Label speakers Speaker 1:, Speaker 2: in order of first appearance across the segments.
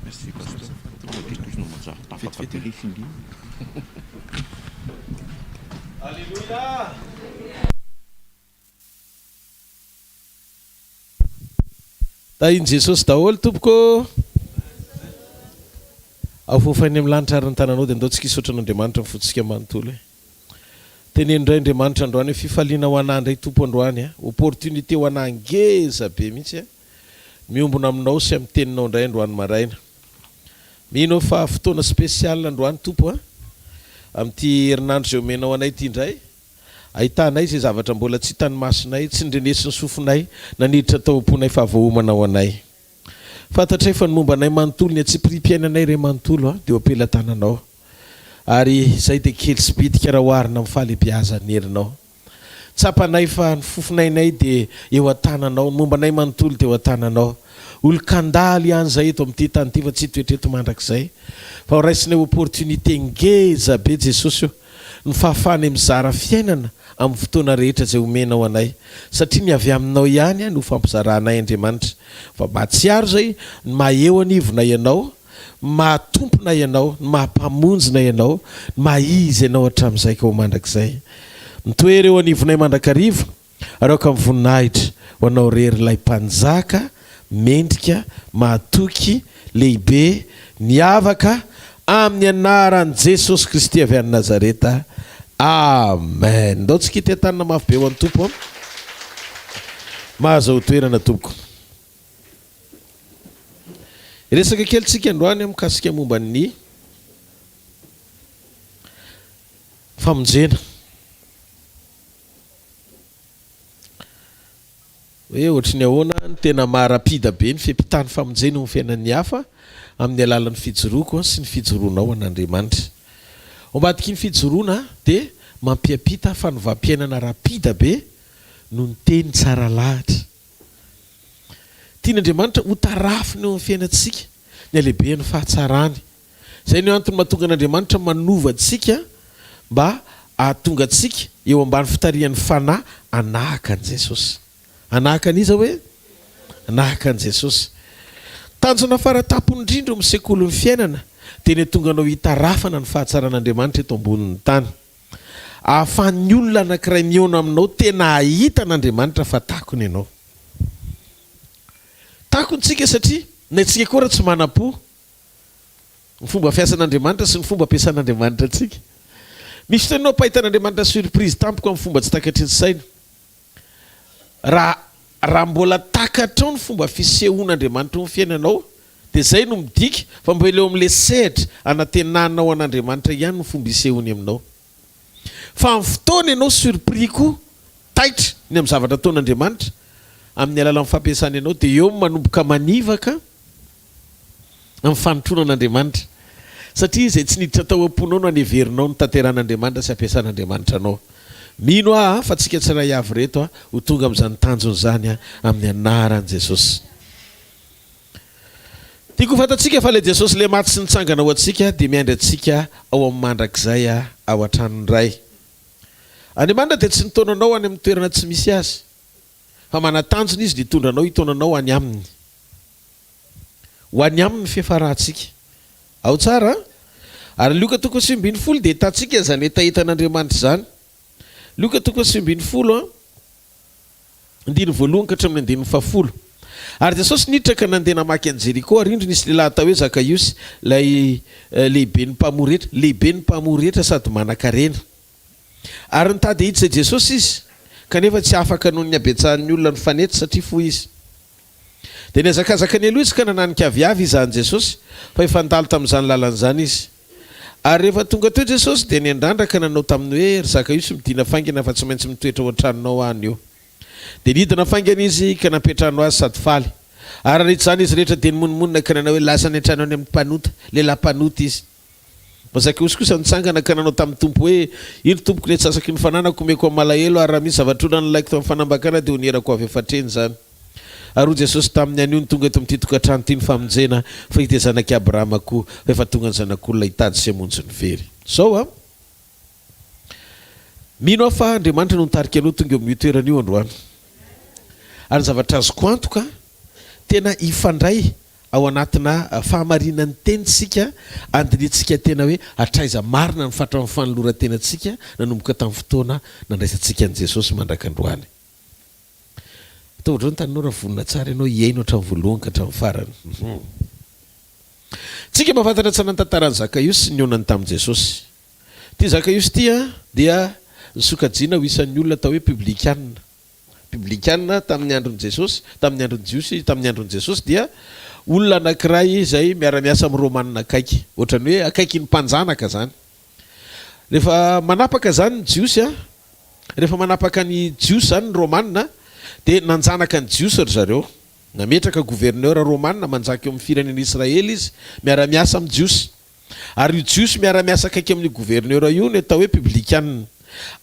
Speaker 1: Merci pasteur. Tonga dia tohizina manjary tapaka be le findrina.
Speaker 2: Alléluia! Tahin'i Jesosy daholo tompoko ô! Afoafainy amin'ny lanitra ary ny tananao dia andao tsika hisaotra an'Andriamanitra amin'ny fontsika manontolo e! Teneno indray Andriamanitra androany hoe fifaliana ho anah indray Tompo androany a! Opportunité ho anah ngeza be mihitsy a! Miombona aminao sy amin'ny teninao indray androany maraina. Mino aho fa fotoana spécial androany Tompo a! Amin'ity herinandro izay omenao anay ity indray, ahitanay izay zavatra mbola tsy hitan'ny masonay, tsy nindrenesin'ny sofinay, na niditra tao am-ponay fa voaomana ho anay. Fantatray fa ny momba anay manontolo, ny antsipiriam-piainanay iray manontolo dia eo am-pelatananao. Ary izay dia kely sy bitika raha oharina amin'ny fahalehibeazan'ny herinao. Tsapanay fa ny fofonainay dia eo an-tananao, ny momba anay manontolo dia eo an-tananao. Olon-kandalo ihany izay eto amin'ity tany ity fa tsy hitoetra eto mandrakizay. Fa ho raisinay opportunité ngeza be Jesosy o, ny fahafahanay mizara fiainana amin'ny fotoana rehetra izay omenao anay. Satria ny avy aminao ihany no fampizaranay Andriamanitra. Fa mahatsiaro izay ny maha eo anivonay Ianao. Ny maha Tompona Ianao, ny maha Mpamonjina Ianao, ny maha Izy Ianao hatramin'izay ka ho mandrakizay. Mitoera eo anivonay mandrakariva, ary aoka ny voninahitra ho Anao irery ilay Mpanjaka mendrika, mahatoky, lehibe, miavaka, amin'ny anaran'i Jesosy Kristy avy any Nazareta. Amen. Ndao tsika hiteha-tanana mafy be ho an'ny Tompo. Mahazahoa toerana tompoko. Hiresaka kely tsika androany mikasika momba ny famonjena. Hoe ohatry ny ahoana ny tena maha rapide be ny fiampitan'ny famonjena eo amin'ny fiainan'ny hafa amin'ny alalan'ny fijoroako sy ny fijoroanao an'Andriamanitra. Ao ambadiky ny fijoroana dia mampiampita fanovam-piainana rapide be noho ny teny tsara lahatra. Tian'Andriamanitra ho tarafina eo amin'ny fiainantsika ny halehiben'ny fahatsarany. Izay no antony mahatonga an'Andriamanitra manova antsika mba hahatonga antsika eo ambany fitarihan'ny Fanahy hanahaka an'i Jesosy. Hanahaka an'iza hoe? Hanahaka an'i Jesosy. Tanjona fara tampony indrindra eo amin'ny sekolin'ny fiainana dia ny hahatonga anao hitarafana ny fahatsaran'Andriamanitra eto ambonin'ny tany. Ahafahan'ny olona anankiray mihaona aminao tena hahita an'Andriamanitra fa takony ianao. Takony tsika satria na isika koa ary tsy manam-po ny fomba fiasan'Andriamanitra sy ny fomba ampiasan'Andriamanitra antsika. Misy fotoana ianao ampahitan'Andriamanitra surprise tampoka amin'ny fomba tsy takatry ny saina. Raha raha mbola takatrao ny fomba fisehoan'Andriamanitra eo amin'ny fiainanao dia izay no midika fa mbola eo amin'ilay sehatra anantenanao an'Andriamanitra ihany ny fomba isehoany aminao. Fa amin'ny fotoana ianao surpris koa, taitra ny amin'ny zavatra ataon'Andriamanitra amin'ny alalan'ny fampiasany anao dia eo no manomboka manivaka amin'ny fanompoana an'Andriamanitra. Satria izay tsy niditra tao am-ponao no aneverinao ny tanteran'Andriamanitra sy ampiasan'Andriamanitra anao. Mino aho fa tsika tsiray avy ireto ho tonga amin'izany tanjona izany amin'ny anaran'i Jesosy. Tiako ho fantatsika fa ilay Jesosy ilay maty sy nitsangana ho antsika dia miandry antsika ao amin'ny mandrakizay ao an-tranon'ny Ray. Andriamanitra dia tsy nitaona anao any amin'ny toerana tsy misy Azy, fa manan-tanjona Izy ny hitondra anao hitaona anao any Aminy. Ho any Aminy ny fiafarantsika. Ao tsara an? Ary Lioka toko 19 dia ahitantsika izany hetahetan'Andriamanitra izany. Lioka toko 19 an. Andininy voalohany ka hatramin'ny andininy fahafolo. Ary Jesosy niditra ka nandeha namaky an'i Jeriko, ary indro nisy lehilahy atao hoe Zakaiosy, ilay lehiben'ny mpamory hetra, lehiben'ny mpamory hetra sady manankarena. Ary nitady hahita izay Jesosy izy, kanefa tsy afaka noho ny habetsahan'ny olona nifanety, satria fohy izy. Dia nihazakazaka nialoha izy ka nananika aviavy hizaha an'i Jesosy, fa efa nandalo tamin'izany lalana izany izy. Ary rehefa tonga teo Jesosy, dia niandrandra ka nanao taminy hoe, Ry Zakaiosy, midìna faingana, fa tsy maintsy mitoetra ao an-tranonao aho anio. Dia nidina faingana izy ka nampiantrano azy sady faly. Ary nahita izany izy rehetra dia nimonomonona ka nanao hoe, Lasa any an-trano any amin'ny mpanota, lehilahy mpanota izy. Fa Zakaiosy kosa nitsangana ka nanao tamin'ny Tompo hoe, Indro, Tompoko, ny antsasaky ny fananako omeko amin'ny malahelo, ary raha misy zava-trona nalaiko tamin'ny fanambakana dia honierako avy hafatreny izany. Ary hoy Jesosy taminy, Anio no tonga eto amin'ity tokantrano ity ny famonjena, fa izy dia zanak'i Abrahama koa, fa efa tonga ny Zanak'olona hitady sy hamonjy ny very. Izao an! Mino aho fa Andriamanitra no nitarika anao tonga eo amin'io toerana io androany. Ary ny zavatra azoko antoka, tena hifandray. Ao anatina fahamarinan'ny teny isika, andinihintsika tena hoe hatraiza marina ny fatran'ny fanoloran-tenantsika nanomboka tamin'ny fotoana nandraisantsika an'i Jesosy mandrak'androany. Ataovy hatreo ny taninao raha vonona tsara ianao hihaino hatramin'ny voalohany ka hatramin'ny farany. Tsika mahafantatra tsara ny tantaran'i Zakaiosy sy ny nihaonany tamin'i Jesosy. Ity Zakaiosy ity dia nosokajiana ho isan'ny olona atao hoe publikana. Biblikana tamin'ny andron'i Jesosy, tamin'ny andron'ny Jiosy, tamin'ny andron'i Jesosy dia olona anankiray izay miara-miasa amin'ny Romanina akaiky. Ohatran'ny hoe akaiky ny mpanjanaka izany. Rehefa manapaka izany ny Jiosy, rehefa manapaka ny Jiosy izany ny Romanina, dia nanjanaka ny Jiosy ry zareo. Nametraka gouverneur Romanina manjaka eo amin'ny firenena Israely izy, miara-miasa amin'ny Jiosy. Ary io Jiosy miara-miasa akaiky amin'io governora io no atao hoe publikana.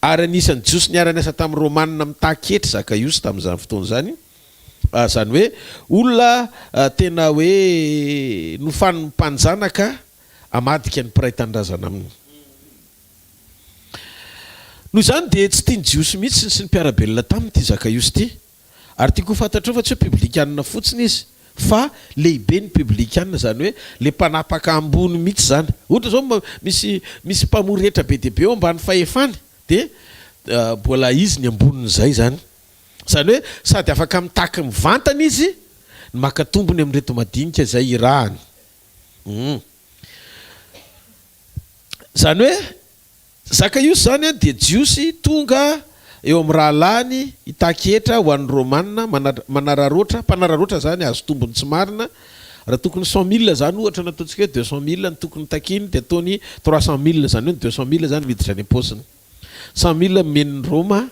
Speaker 2: Ary anisan'ny Jiosy niara-niasa tamin'ny Romanina mitaky hetra Zakaiosy tamin'izany fotoana izany, izany hoe olona tena hoe nofanin'ny mpanjanaka hamadika ny mpiray tanindrazana aminy. Noho izany dia tsy tian'ny Jiosy mihitsy sy ny mpiara-belona taminy ity Zakaiosy ity. Ary tiako ho fantatrao fa tsy hoe publikana fotsiny izy fa lehibe ny publikana, izany hoe le mpanapaka ambony mihitsy izany. Ohatra izao misy misy mpamory hetra be dia be eo ambany fahefany dia mbola izy ny ambonin'izay izany. Izany hoe sady afaka mitaky mivantana izy no maka tombony amin'ireto madinika izay irahany. Hum. Izany hoe Zakaiosy izany dia Jiosy tonga eo amin'ny rahalahiny hitaky hetra ho an'ny Romana, manararaotra, mpanararaotra izany, azo tombony tsy marina, raha tokony cent mille izany ohatra na ataontsika hoe deux cent mille no tokony takiany dia ataony trois cent mille, izany hoe ny deux cent mille izany miditra any am-paosiny. Cent mille omen'ny Roma,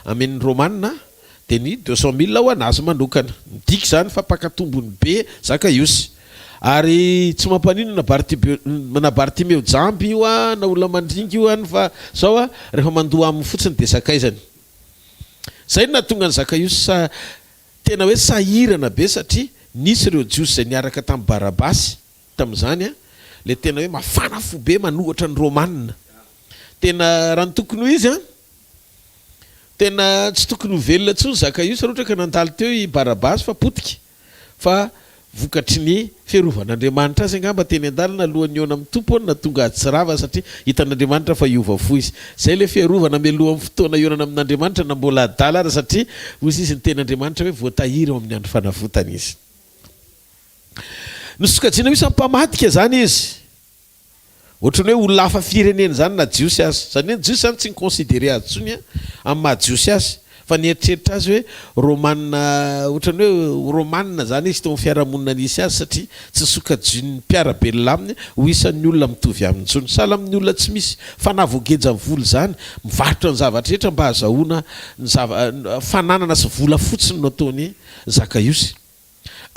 Speaker 2: amen'ny Romana, dia ny 200 mille ho an'azy manokana. Midika izany fa mpaka tombony be Zakaiosy. Ary tsy mampaninona na Bartibeo na Bartimeo jamba io an, na olona mandringa io an, fa zao an, rehefa mandoa aminy fotsiny dia sakaizany. Izay no nahatonga an'i Zakaiosy sa tena hoe sahirana be satria nisy ireo Jiosy izay niaraka tamin'i Barabasy tamin'izany an, ilay tena hoe mafana fo be manohatra ny Romana. Tena raha ny tokony ho izy an, Tena tsy tokony ho velona intsony Zakaiosy raha ohatra ka nandalo teo i Barabasy fa potika. Fa vokatry ny fiarovan'Andriamanitra azy angamba teny an-dalana alohan'ny hihaona amin'ny Tompo no nahatonga azy tsy rava satria hitan'Andriamanitra fa hiova fo izy. Izay ilay fiarovana mialohan'ny fotoana hihaonana amin'Andriamanitra na mbola adala aza satria hoy izy ny tenin'Andriamanitra hoe voatahiry ao amin'ny andro fanavotana izy. Nosokajiana ho isan'ny mpamadika izany izy. Ohatran'ny hoe olona hafa firenena izany na jiosy aza. Izany hoe ny jiosy izany tsy ni-considerer azy intsony amin'ny maha jiosy azy fa nieritreritra azy hoe romana, ohatran'ny hoe romana izany izy teo amin'ny fiarahamonina nisy azy satria tsy sokajian'ny mpiara-belona aminy ho isan'ny olona mitovy aminy intsony. Sahala amin'ny olona tsy misy fanahy voageja vola izany, mivarotra ny zavatra rehetra mba hahazahoana ny zava, fananana sy vola fotsiny no ataon'i Zakaiosy.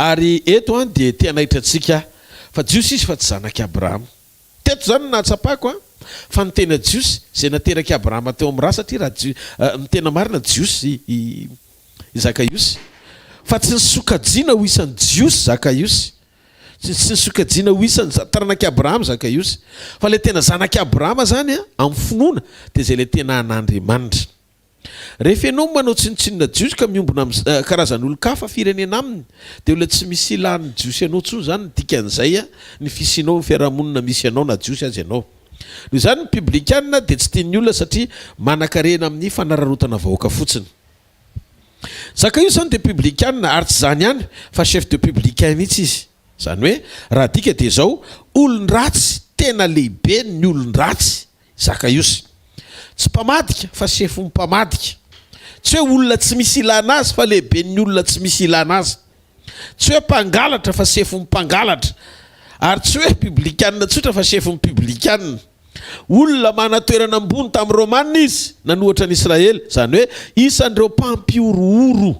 Speaker 2: Ary eto an dia te hanaitra antsika aho fa Jiosy izy fa tsy zanak'i Abrahama. Teto izany no nahatsapako an fa ny tena Jiosy izay naterak'i Abrahama teo amin'ny ra satria raha Jio ny tena marina Jiosy i i Zakaiosy fa tsy nisokajiana ho isan'ny Jiosy Zakaiosy. Tsy tsy nisokajiana ho isan'ny taranak'i Abrahama Zakaiosy. Fa ilay tena zanak'i Abrahama izany an amin'ny finoana dia izay ilay tena an'Andriamanitra. Rehefa ianao manao tsinontsinona Jiosy ka miombona amin'ny karazan'olon-kafa firenena aminy dia olona tsy misy ilan'ny Jiosy anao intsony izany ny dikan'izay ny fisianao amin'ny fiarahamonina misy anao na Jiosy aza ianao. Noho izany ny publikana dia tsy tian'ny olona satria manankarena amin'ny fanararaotana vahoaka fotsiny. Zakaio izany dia publikana ary tsy izany ihany fa chef de publicain mihitsy izy. Izany hoe raha adika dia izao, olon-dratsy tena lehibe ny olon-dratsy Zakaiosy. Tsy mpamadika fa sefon'ny mpamadika. Tsy hoe olona tsy misy ilana azy fa lehiben'ny olona tsy misy ilana azy. Tsy hoe mpangalatra fa sefon'ny mpangalatra. Ary tsy hoe publikana tsotra fa sefon'ny publikana. Olona manan-toerana ambony tamin'ny Romana izy nanohatra an'i Israely, izany hoe isan'ireo mpampihorohoro.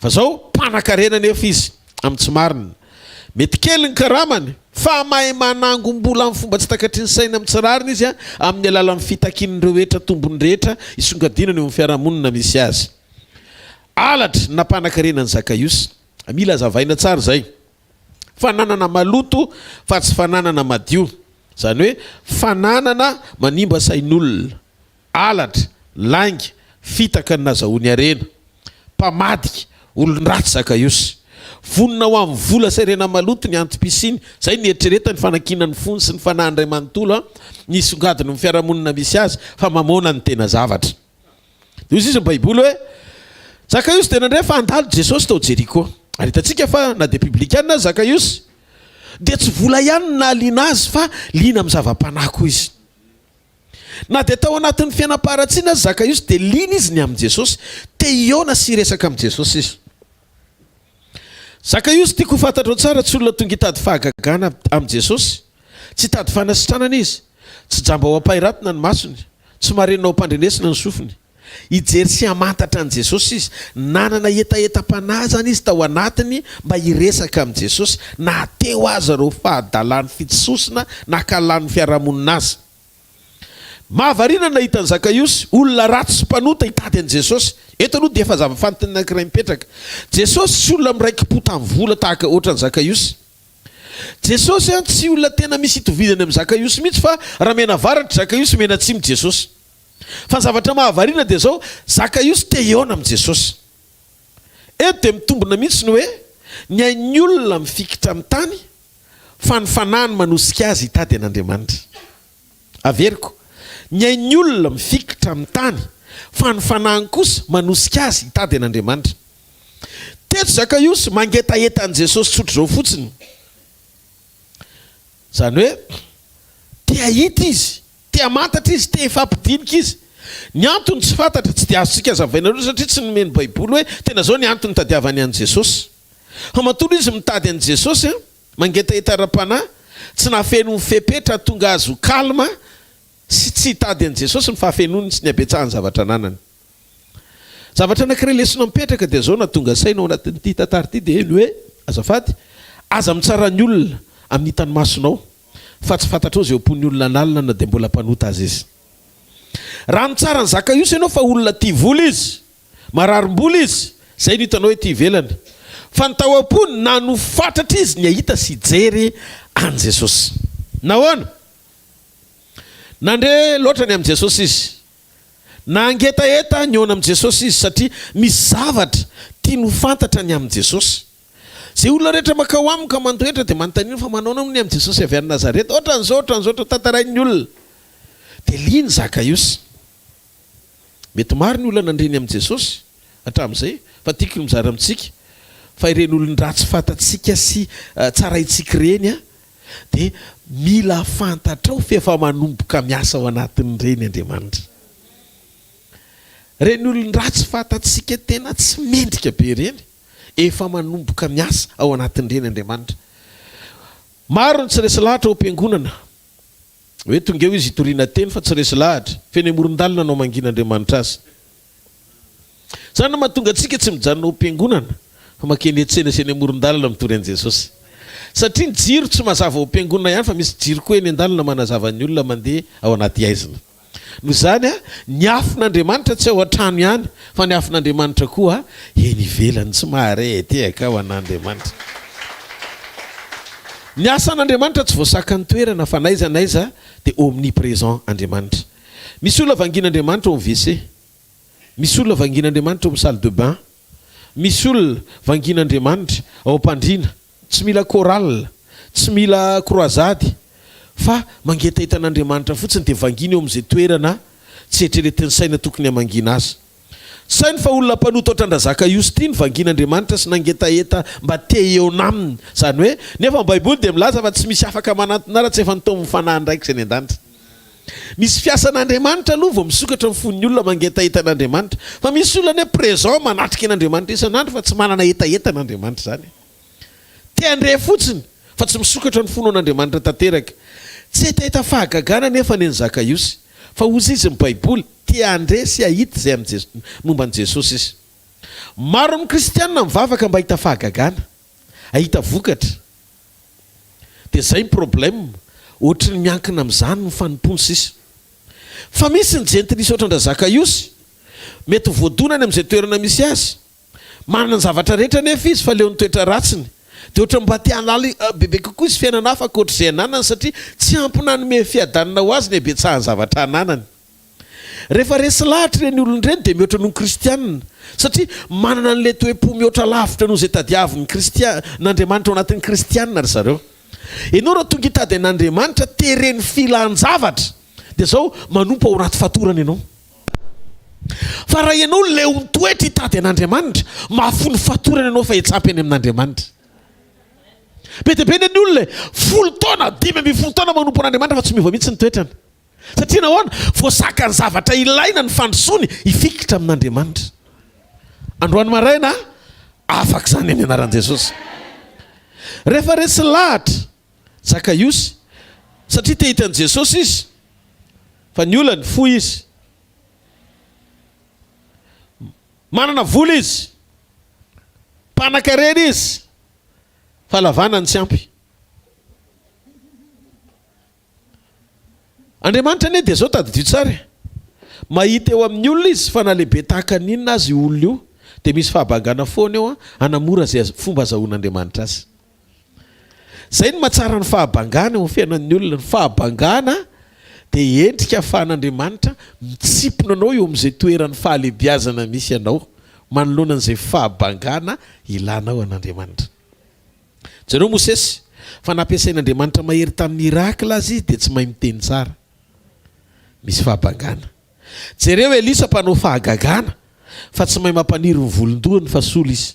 Speaker 2: Fa zao mpanakarena anefa izy amin'ny tsy marina. Mety kely ny karamany fa mahay manangom-bola amin'ny fomba tsy takatry ny saina amin'ny tsy rariny izy amin'ny alalan'ny fitakian'ireo hetra tombony rehetra isongadinany eo amin'ny fiarahamonina misy azy. Halatra ny nampanakarena an'i Zakaiosy. Mila hazavaina tsara izay. Fananana maloto fa tsy fananana madio. Izany hoe fananana manimba sain'olona. Halatra, lainga, fitaka ny nazahoany harena. Mpamadika, olon-dratsy Zakaiosy. Vonona ho amin'ny vola sy harena maloto ny antom-pisiany. Izay no eritreretany, fanakiana ny fony sy ny fanahiny iray manontolo ny hisongadiny amin'ny fiarahamonina misy azy, fa mamoana ny tena zavatra. Dia hoy izy ny Baiboly hoe, Zakaiosy dia nandre fa handalo Jesosy tao Jeriko. Ary hitantsika fa na dia publikana aza Zakaiosy, dia tsy vola ihany no nahaliana azy fa liana amin'ny zava-panahy koa izy. Na dia tao anatin'ny fiainam-paharatsiana aza Zakaiosy dia liana izy ny amin'i Jesosy. Te hihaona sy hiresaka amin'i Jesosy izy. Zakaiosy, tiako ho fantatrao tsara, tsy olona tonga hitady fahagagana amin'i Jesosy. Tsy hitady fanasitranana izy. Tsy jamba ho ampahiratina ny masony. Tsy marenina ho ampandrenesina ny sofiny. Hijery sy hamantatra an'i Jesosy izy. Nanana hetahetam-panahy izany izy tao anatiny mba hiresaka amin'i Jesosy, na teo aza ireo fahadalan'ny fitsosona nankahalan'ny fiarahamonina azy. Mahavariana ny nahita an'i Zakaiosy, olona ratsy sy mpanota, hitady an'i Jesosy. Eto aloha dia efa zava-fantiny anankiray mipetraka. Jesosy tsy olona miraiki-po tamin'ny vola tahaka ohatran'i Zakaiosy. Jesosy an, tsy olona tena misy itovizany amin'i Zakaiosy mihitsy fa raha mianavaratra Zakaiosy, mianatsimo Jesosy. Fa ny zavatra mahavariana dia izao, Zakaiosy te hihaona amin'i Jesosy. Eto dia mitombina mihitsy ny hoe, ny ain'ny olona mifikitra amin'ny tany, fa ny fanahiny manosika azy hitady an'Andriamanitra. Averiko, ny ain'ny olona mifikitra amin'ny tany, fa ny fanahiny kosa manosika azy hitady an'Andriamanitra. Teto Zakaiosy mangetaheta an'i Jesosy tsotr'izao fotsiny. Izany hoe, te hahita izy, te hamantatra izy, te hifampidinika izy. Ny antony tsy fantatra, tsy dia azontsika hazavaina loatra satria tsy nomen'ny Baiboly hoe tena izao ny antony nitadiavany an'i Jesosy. Fa matoa izy mitady an'i Jesosy, mangetaheta ara-panahy, tsy nahafeno ny fepetra hahatonga azy ho calme sy tsy hitady an'i Jesosy ny fahafenoany sy ny habetsahan'ny zavatra ananany. Zavatra anankiray lesona mipetraka dia izao nahatonga saina ao anatin'ity tantara ity dia ny hoe, azafady, aza mitsara ny olona amin'ny hitan'ny masonao fa tsy fantatrao izay ao am-pon'ny olona an'alina na dia mbola mpanota aza izy. Raha mitsara an'i Zakaiosy ianao fa olona tia vola izy, Mararim-bola izy, izay no hitanao ety ivelany. Fa ny tao am-pony, nanohy fatratra izy ny hahita sy hijery an'i Jesosy. Nahoana? Nandre loatra ny amin'i Jesosy izy. Nangetaheta nihaona amin'i Jesosy izy, satria misy zavatra tiany ho fantatra ny amin'i Jesosy. Izay olona rehetra mankao aminy ka mandoa hetra dia manontaniana fa manaona moa ny amin'i Jesosy avy any Nazareta? Ohatran'izao, ohatran'izao, ohatran'izao, tantarain'ny olona. Dia liana i Zakaiosy. Mety maro ny olona nandre ny amin'i Jesosy hatramin'izay fa tiako ny mizara amintsika fa ireny olon-dratsy fantatsika sy tsaraintsika ireny dia mila fantatrao f'efa manomboka miasa ao anatin'ireny Andriamanitra. Ireny olon-dratsy fantatsika tena tsy mendrika be ireny efa manomboka miasa ao anatin'ireny Andriamanitra. Maro ny tsy resy lahatra ao am-piangonana. Hoe tonga eo izy hitoriana teny fa tsy resy lahatra, feno amoron-dalana no hamangian'Andriamanitra azy. Izany no mahatonga antsika tsy mijanona ao am-piangonana fa mankeny an-tsena sy eny amoron-dalana mitory an'i Jesosy. Satria ny jiro tsy mazava ao am-piangonana ihany fa misy jiro koa eny an-dalana manazava ny olona mandeha ao anaty haizina. Noho izany, ny afon'Andriamanitra tsy ao an-trano ihany, fa ny afon'Andriamanitra koa eny ivelany. Tsy mahare tehaka ho an'Andriamanitra. Ny asan'Andriamanitra tsy voasakan'ny toerana, fa n'aiza n'aiza dia omnipresent Andriamanitra. Misy olona vangian'Andriamanitra ao amin'ny WC. Misy olona vangian'Andriamanitra ao amin'ny salle de bain. Misy olona vangian'Andriamanitra ao am-pandriana. Tsy mila chorale, tsy mila croisade fa mangetaheta an'Andriamanitra fotsiny dia vangina eo amin'izay toerana tsy eritreretin'ny saina tokony hamangiana azy. Saino fa olona mpanota ohatran-dRazakaiosy ity no vangian'Andriamanitra sy nangetaheta mba te hihaona aminy. Izany hoe, nefa ny Baiboly dia milaza fa tsy misy afaka manantona raha tsy efa nitaomin'ny Fanahin'ny Raiko izay any an-danitra. Misy fiasan'Andriamanitra aloha vao misokatra ny fon'ny olona mangetaheta an'Andriamanitra. Fa misy olona anie présent manatrika an'Andriamanitra isan'andro fa tsy manana hetaheta an'Andriamanitra izany. Te handre fotsiny fa tsy misokatra ny fony ho an'Andriamanitra tanteraka. Tsy hetaheta fahagagana anefa ny an'i Zakaiosy, fa hozy izy ny Baiboly, te handre sy hahita izay amin'i Jes momba an'i Jesosy izy. Maro amin'ny kristiana mivavaka mba hahita fahagagana, hahita vokatra. Dia izay ny problème, ohatry ny miankina amin'izany ny fanompoana sisa. Fa misy ny jentilisa ohatran-dRazakaiosy, mety ho voadona any amin'izay toerana misy azy, Manana ny zavatra rehetra anefa izy fa leon'ny toetra ratsiny. Dia ohatran'ny mba te hahalala bebe kokoa izy fiainana hafa ankoatr'izay ananany satria tsy ampy nanome fiadanana ho azy ny habetsahan'ny zavatra ananany. Rehefa resy lahatra ireny olona ireny dia mihoatra noho ny kristianina satria manana an'ilay toe-po mihoatra lavitra noho izay tadiavin'ny kristiana, n'Andriamanitra ao anatin'ny kristianina ry zareo. Ianao raha tonga hitady an'Andriamanitra teren'ny filan-javatra dia zao manompo ao anaty fatorana ianao. Fa raha ianao leon-toetra hitady an'Andriamanitra, mahafoy ny fatorana ianao fa hitsampy any amin'Andriamanitra. Be dia be anie ny olona e, folo taona, 15 taona manompo an'Andriamanitra fa tsy miova mihitsy ny toetrany. Satria nahoana? Voasakan'ny zavatra ilaina ny fandrosoany hifikitra amin'Andriamanitra. Androany maraina, afaka izany amin'ny anaran'i Jesosy. Rehefa resy lahatra Zakaiosy, satria te hahita an'i Jesosy izy, fa ny olany, fohy izy. Manana vola izy, mpanan-karena izy, fa lavana ny tsy ampy. Andriamanitra anie dia zao tadidio tsara e! Mahita eo amin'ny olona izy fa na lehibe tahaka ny inona aza io olona io dia misy fahabangana foana eo hanamora izay fomba azahoan'Andriamanitra azy. Izay no mahatsara ny fahabangana eo amin'ny fiainan'ny olona. Ny fahabangana dia endrika ahafahan'Andriamanitra mitsimpona anao eo amin'izay toeran'ny fahalehibiazana misy anao manoloana an'izay fahabangana ilanao an'Andriamanitra. Jereo Mosesy, fa nampiasain'Andriamanitra mahery tamin'ny miracle aza izy dia tsy mahay miteny tsara. Misy fahabangana. Jereo Elisa mpanao fahagagana fa tsy mahay mampaniry ny volon-dohany fa sola izy.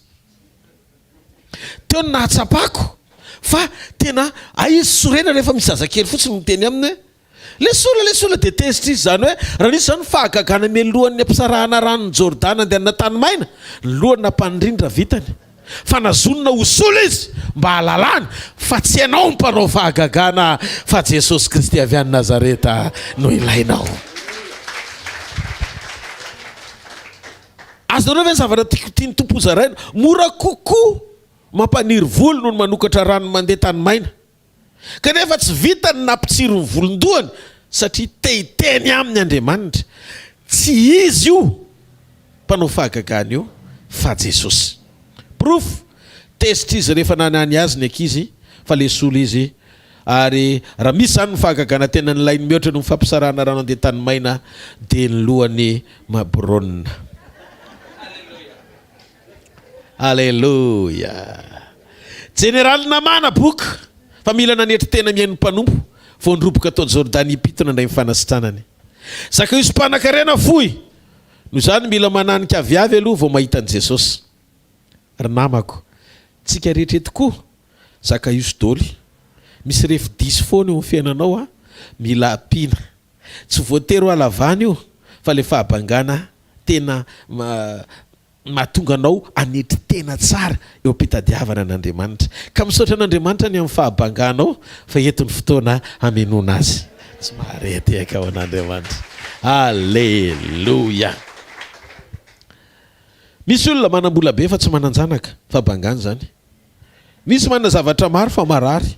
Speaker 2: Teo no nahatsapako fa tena hay izy sorena rehefa misy zazakely fotsiny miteny aminy hoe Lesola, lesola, dia tezitra izy, izany hoe, raha nisy izany ny fahagagana mialohan'ny hampisarahana ranon'i Jordana andehanana tany maina, ny lohany nampanirindra vitany, fa nazonina ho sola izy mba hahalalany fa tsy ianao no mpanao fahagagana fa Jesosy Kristy avy any Nazareta no ilainao. Azonareo ve ny zavatra tiako tian'ny Tompo hozaraina? Mora kokoa mampaniry volo noho ny manokatra rano mandeha tany maina. Kanefa tsy vitany ny nampitsiry ny volon-dohany satria te hiteny aminy Andriamanitra. Tsy izy io mpanao fahagagana io fa Jesosy. Porofo, tezitra izy rehefa nanany azy ny ankizy fa lesola izy ary raha misy izany ny fahagagana tena nilainy mihoatra noho ny fampisarahana rano andeha tany maina dia ny lohany mabrona. Aleloia! Jeneraly Namana boka fa mila nanetry tena mihaino mpanompo vao niroboka tao Jordania impito nandray ny fanasitranany. Zakaiosy mpanakarena fohy, noho izany mila mananika aviavy aloha vao mahita an'i Jesosy. Ry namako, tsika rehetra eto koa Zakaiosy doly. Misy refy diso foana eo amin'ny fiainanao a, mila ampiana. Tsy voatery ho halavana io fa le fahabangana tena mahatonga anao hanetry tena tsara eo am-pitadiavana an'Andriamanitra. Ka misaotra an'Andriamanitra ny amin'ny fahabanganao fa eto ny fotoana hamenoana azy. Tsy mahare tehaka ho an'Andriamanitra. Aleloia! Misy olona manam-bola be fa tsy manan-janaka, fahabangana izany. Misy manana zavatra maro fa marary.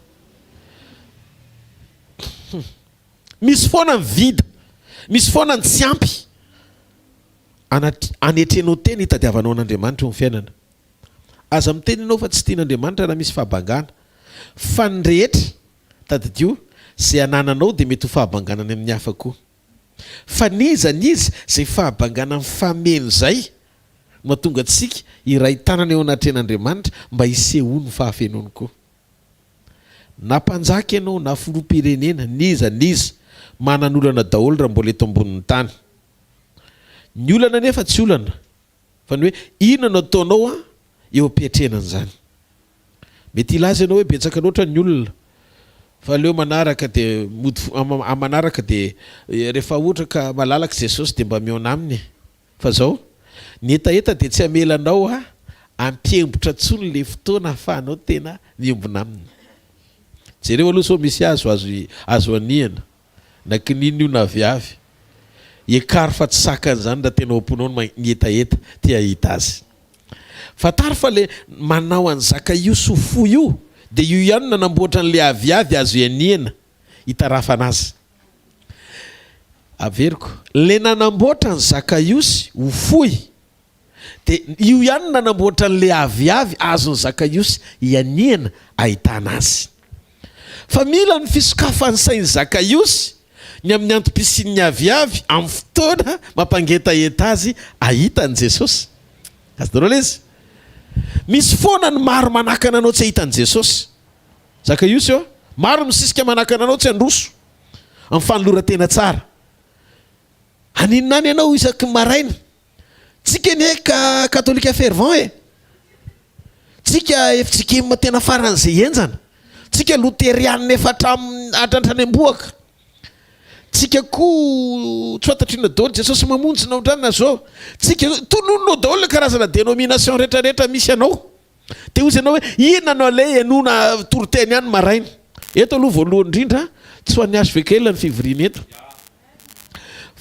Speaker 2: Misy foana ny vide, misy foana ny tsy ampy. Anetrenao tena hitadiavanao an'Andriamanitra eo amin'ny fiainana. Aza miteny ianao fa tsy tian'Andriamanitra raha misy fahabangana. Fa ny rehetra, tadidio, izay anananao dia mety ho fahabangana any amin'ny hafa koa. Fa n'iza n'iza izay fahabangana mifameno izay no mahatonga antsika hiray tanana eo anatrehan'Andriamanitra mba hisehoan'ny fahafenoany koa. Na mpanjaka ianao na filoham-pirenena, n'iza n'iza, manan'olana daholo raha mbola eto ambonin'ny tany. Ny olana anefa tsy olana fa ny hoe inona no ataonao eo am-piatrehana an'izany. Mety hilaza ianao hoe betsaka loatra ny olona fa aleo manaraka dia mody manaraka dia rehefa ohatra ka malalaka Jesosy dia mba mihaona aminy e. Fa zao, ny hetaheta dia tsy hamela anao hampiembotra intsony le fotoana ahafahanao tena miombona aminy. Jereo aloha sao misy hazo azo azo anihana. Na kininina io na aviavy. Ekaro fa tsy sakana izany raha tena ao am-ponao ny hetaheta te hahita azy. Fantaro fa le manao an'i Zakaiosy ho fo io dia io ihany no nanamboatra an'le aviavy azo ianihana hitarafana azy. Averiko, le nanamboatra an'i Zakaiosy ho fohy Dia io ihany no nanamboatra an'ilay aviavy azon'i Zakaiosy hianihana ahitana azy. Fa mila ny fisokafan'ny sain'i Zakaiosy. Ny amin'ny antom-pisian'ny aviavy amin'ny fotoana mampangetaheta azy hahita an'i Jesosy. Azonareo ilay izy? Misy foana ny maro manakana anao tsy hahita an'i Jesosy. Zakaiosy ô, maro misisika manakana anao tsy handroso amin'ny fanoloran-tena tsara. Haninona any ianao isaky ny maraina? Tsika anie ka katolika fervent e! Tsika fjkm tena faran'izay henjana. Tsika loterianina efa hatramin'ny hatrany am-bohoka. Tsika koa tsy fantatro inona daholo, Jesosy mamonjy na otrany na zao. Tsika tonononao daholo le karazana dénomination rehetra rehetra misy anao. Dia hozy ianao hoe inona no aleha henoina toriteny any maraina. Eto aloha voalohany indrindra tsy ho an'ny HVKL ny fivoriana eto.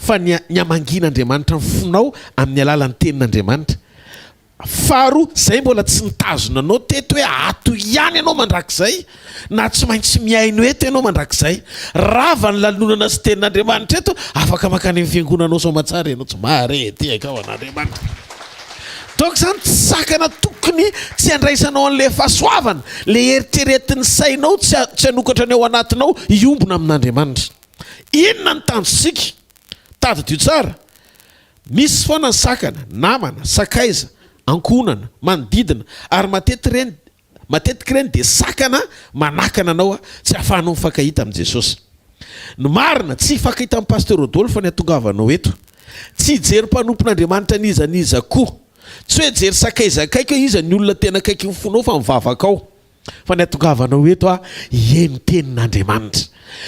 Speaker 2: Fa ny ny hamangian'Andriamanitra ny fonao amin'ny alalan'ny tenin'Andriamanitra. Faharoa, zay mbola tsy nitazona anao teto hoe ato ihany ianao mandrakizay na tsy maintsy mihaino eto ianao mandrakizay. Rava ny lanonana sy tenin'Andriamanitra eto, afaka mankany amin'ny fiangonanao soamatsara ianao, tsy mahare tehaka ho an'Andriamanitra. Donc zany tsy sakana tokony tsy handraisanao an'ilay fahasoavana, le eritreretin'ny sainao tsy tsy hanokatra ny ao anatinao hiombona amin'Andriamanitra. Inona ny tanjontsika? Tadidio tsara, Misy foana ny sakana, namana, sakaiza, ankohonana, manodidina, ary matetika ireny matetika ireny dia sakana manakana anao tsy hahafahanao mifankahita amin'i Jesosy. Ny marina, tsy hifankahita amin'i Pasteur Rodolphe ny hatongavanao eto. Tsy hijery mpanompon'Andriamanitra n'iza n'iza koa. Tsy hoe hijery sakaiza akaiky hoe iza ny olona tena akaikin'ny fonao fa mivavaka ao. Fa ny hatongavanao eto aho hihaino tenin'Andriamanitra.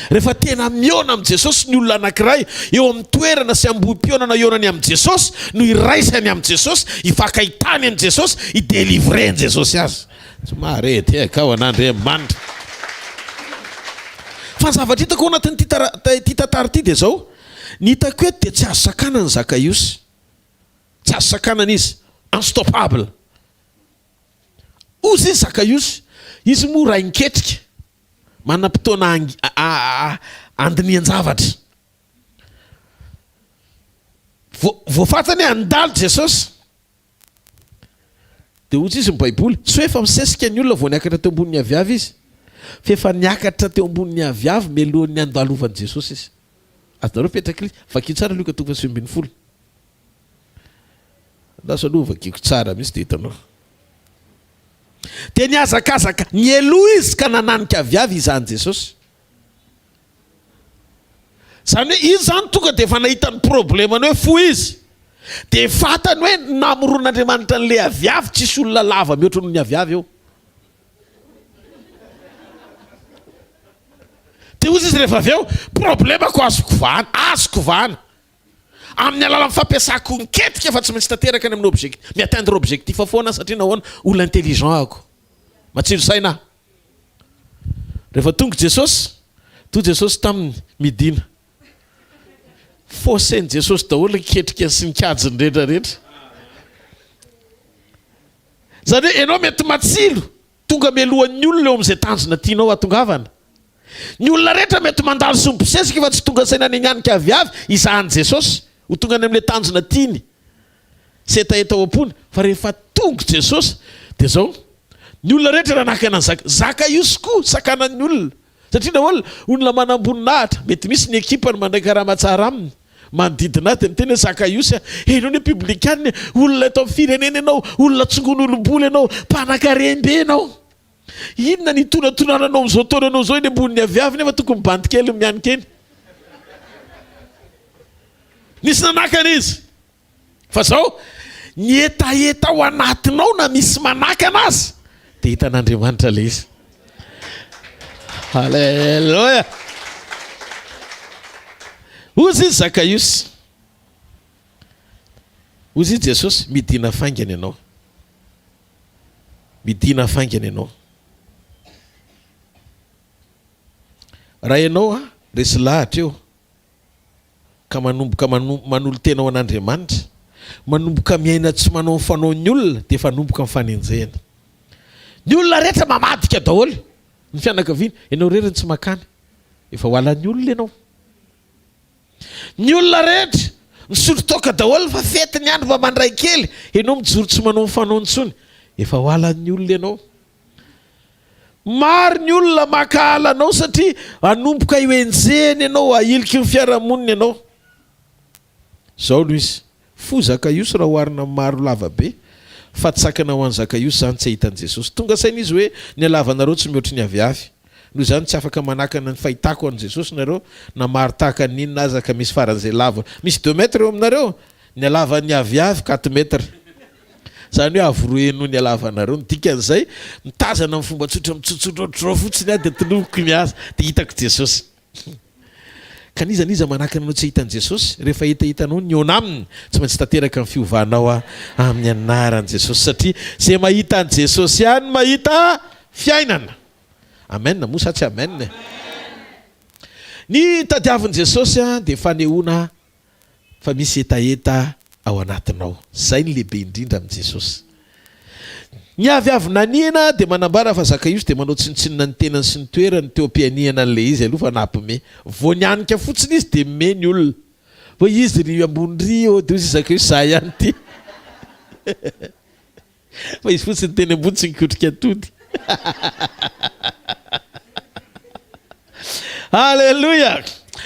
Speaker 2: Rehefa tena mihaona amin'i Jesosy ny olona anankiray, eo amin'ny toerana sy ambohi-pihaonana hihaonany amin'i Jesosy no iraisany amin'i Jesosy, hifankahitany amin'i Jesosy, hi-delivrer-n'i Jesosy azy. Tsy mahare tehaka ao an'Andriamanitra. Fa ny zavatra hitako ao anatin'ity tara, ity tantara ity dia izao, ny hitako eto dia tsy azo sakanana Zakaiosy. Tsy azo sakanana izy. Unstoppable. Hozy izy Zakaiosy, izy moa rain-ketrika, manam-potoana handinihan-javatra. Voafatsany hoe handalo Jesosy. Dia hozy izy ny Baiboly, tsy hoe efa misesika ny olona vao niakatra teo ambonin'ny aviavy izy, fa efa niakatra teo ambonin'ny aviavy mialohan'ny handalovan'i Jesosy izy. Azonareo petraka ilay izy? Vakio tsara Lioka toko faha 19. Lasa aloha vakiko tsara mihitsy dia hitanao. Dia nihazakazaka nialoha izy ka nananika aviavy hizaha an'i Jesosy. Izany hoe izy izany tonga dia efa nahita ny problemany hoe fohy izy. Dia fantany hoe namoron'Andriamanitra an'ilay aviavy tsisy olona lava mihoatra noho ny aviavy eo. Dia hoy izy rehefa avy eo, problemako azoko vahana, azoko vahana. Amin'ny alalan'ny fampiasako ny ketrika fa tsy maintsy tanteraka any amin'ny objectif, mi-atteindre objectif foana aho satria nahoana? Olona intelligent ako. Matsilo saina aho. Rehefa tonga Jesosy, toa Jesosy taminy, midina. Faussé-n'i Jesosy daholo ny ketrika sy ny kajiny rehetra rehetra. Izany hoe ianao mety matsilo, Tonga mialohan'ny olona eo amin'izay tanjona tianao hatongavana. Ny olona rehetra mety mandalo sy mibosesika fa tsy tonga saina any aviavy hizaha an'i Jesosy, ho tonga any amin'ilay tanjona tiany sy hetaheta ao am-pony. Fa rehefa tonga Jesosy dia izao, ny olona rehetra nanakana an'i Zaka, Zakaiosy koa sakanan'ny olona. Satria nahoana? Olona manam-boninahitra, mety misy ny ekipany mandray karama tsara aminy, manodidina azy dia miteny hoe Zakaiosy a, enao anie publican e, olona eto amin'ny firenena ianao, olona tsongon'olom-bola ianao, mpanankarem-be ianao. Inona ny itonatonananao amin'izao taonanao izao eny ambonin'ny aviavy nefa tokony bandy kely no mianika eny. Nisy nanakana izy. Fa zao, ny hetaheta ao anatinao na misy manakana aza dia hitan'Andriamanitra ilay izy. Alléluia. Hozy izy Zakaiosy. Hozy izy Jesosy, midina faingana ianao. Midina faingana ianao. Raha ianao resy lahatra eo ka manomboka manolo-tena ho an'Andriamanitra, manomboka miaina tsy manao ny fanaon'ny olona dia efa hanomboka ny fanenjehana. Ny olona rehetra mamadika daholo, ny fianakaviana, ianao irery no tsy makany, efa ho halan'ny olona ianao. Ny olona rehetra misotro toaka daholo fa fety ny andro mba mandray kely, ianao mijoro tsy manao ny fanaony intsony, efa ho halan'ny olona ianao. Maro ny olona mankahala anao satria hanomboka eo enjehiny ianao, ahiliky ny fiarahamonina ianao. Izao no izy, Fo Zakaiosy raha oharina amin'ny maro lava be, fa tsy sakana ho an'i Zakaiosy izany tsy hahita an'i Jesosy. Tonga saina izy hoe ny halavanareo tsy mihoatry ny aviavy. Noho izany tsy afaka manakana ny fahitako an'i Jesosy nareo na maro tahaka ny inona aza ka misy faran'izay lava. Misy deux mètres eo aminareo? Ny halavan'ny aviavy quatre mètres. Izany hoe avo roa heny noho ny halavanareo. Ny dikan'izay, mitazana amin'ny fomba tsotra mitsotsotra ohatr'izao fotsiny aho dia tononiko ny azy dia hitako Jesosy. Ka n'iza n'iza manakana anao tsy hahita an'i Jesosy, rehefa hitahitanao ny mihaona Aminy, tsy maintsy tanteraka ny fiovanao amin'ny anaran'i Jesosy, satria izay mahita an'i Jesosy ihany no mahita fiainana. Amen moa sa tsy amen e? Ny tadiavin'i Jesosy dia fanehoana fa misy hetaheta ao anatinao. Zay ny lehibe indrindra amin'i Jesosy. Ny aviavy nanihina dia manambara fa Zakaiosy dia manao tsinontsinona ny tenany sy ny toerany teo am-pihanihana an'ilay izy aloha fa nampime. Vao nihanika fotsiny izy dia mime ny olona. Hoe izy ry ambony ry ô, dia hoy izy Zakaiosy za ihany ity. Fa izy fotsiny teny ambony tsy nikotrika atody. Aleloia!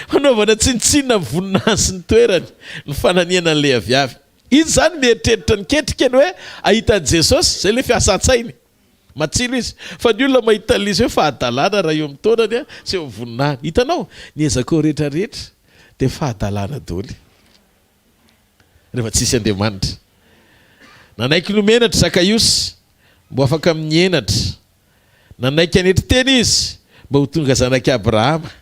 Speaker 2: Fanaovana tsinontsinona ny voninahiny sy ny toerany, ny fananihana an'ilay aviavy. Izy izany mieritreritra ny ketrika ny hoe hahita an'i Jesosy, izay ilay fiasan-tsainy. Matsilo izy. Fa ny olona mahita an'ilay izy hoe fahadalana raha eo amin'ny taonany sy eo amin'ny voninahiny. Hitanao? Ny ezakao rehetra rehetra dia fahadalana daholo. Rehefa tsisy Andriamanitra. Nanaiky ny ho menatra Zakaiosy mba ho afaka amin'ny henatra. Nanaiky hanetry tena izy mba ho tonga zanak'i Abrahama.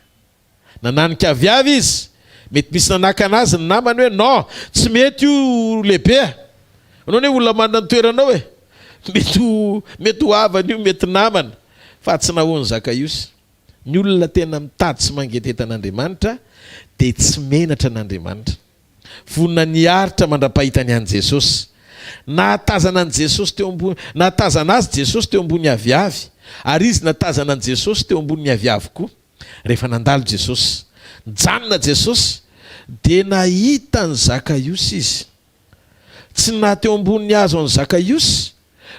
Speaker 2: Nananika aviavy izy. Mety misy nanakana azy ny namany hoe non, tsy mety io lehibe a! Anao anie olona manana ny toeranao e! Mety ho mety ho havana io, mety namana. Fa tsy nahoan'i Zakaiosy. Ny olona tena mitady sy mangetaheta an'Andriamanitra dia tsy menatra an'Andriamanitra. Vonona ny hiaritra mandra-pahitany an'i Jesosy. Nahatazana an'i Jesosy teo ambony, nahatazana azy Jesosy teo ambony aviavy, ary izy natazana an'i Jesosy teo ambonin'ny aviavy koa. Rehefa nandalo Jesosy, nijanona Jesosy, dia nahita an'i Zakaiosy Izy. Tsy ny naha teo ambonin'ny hazo an'i Zakaiosy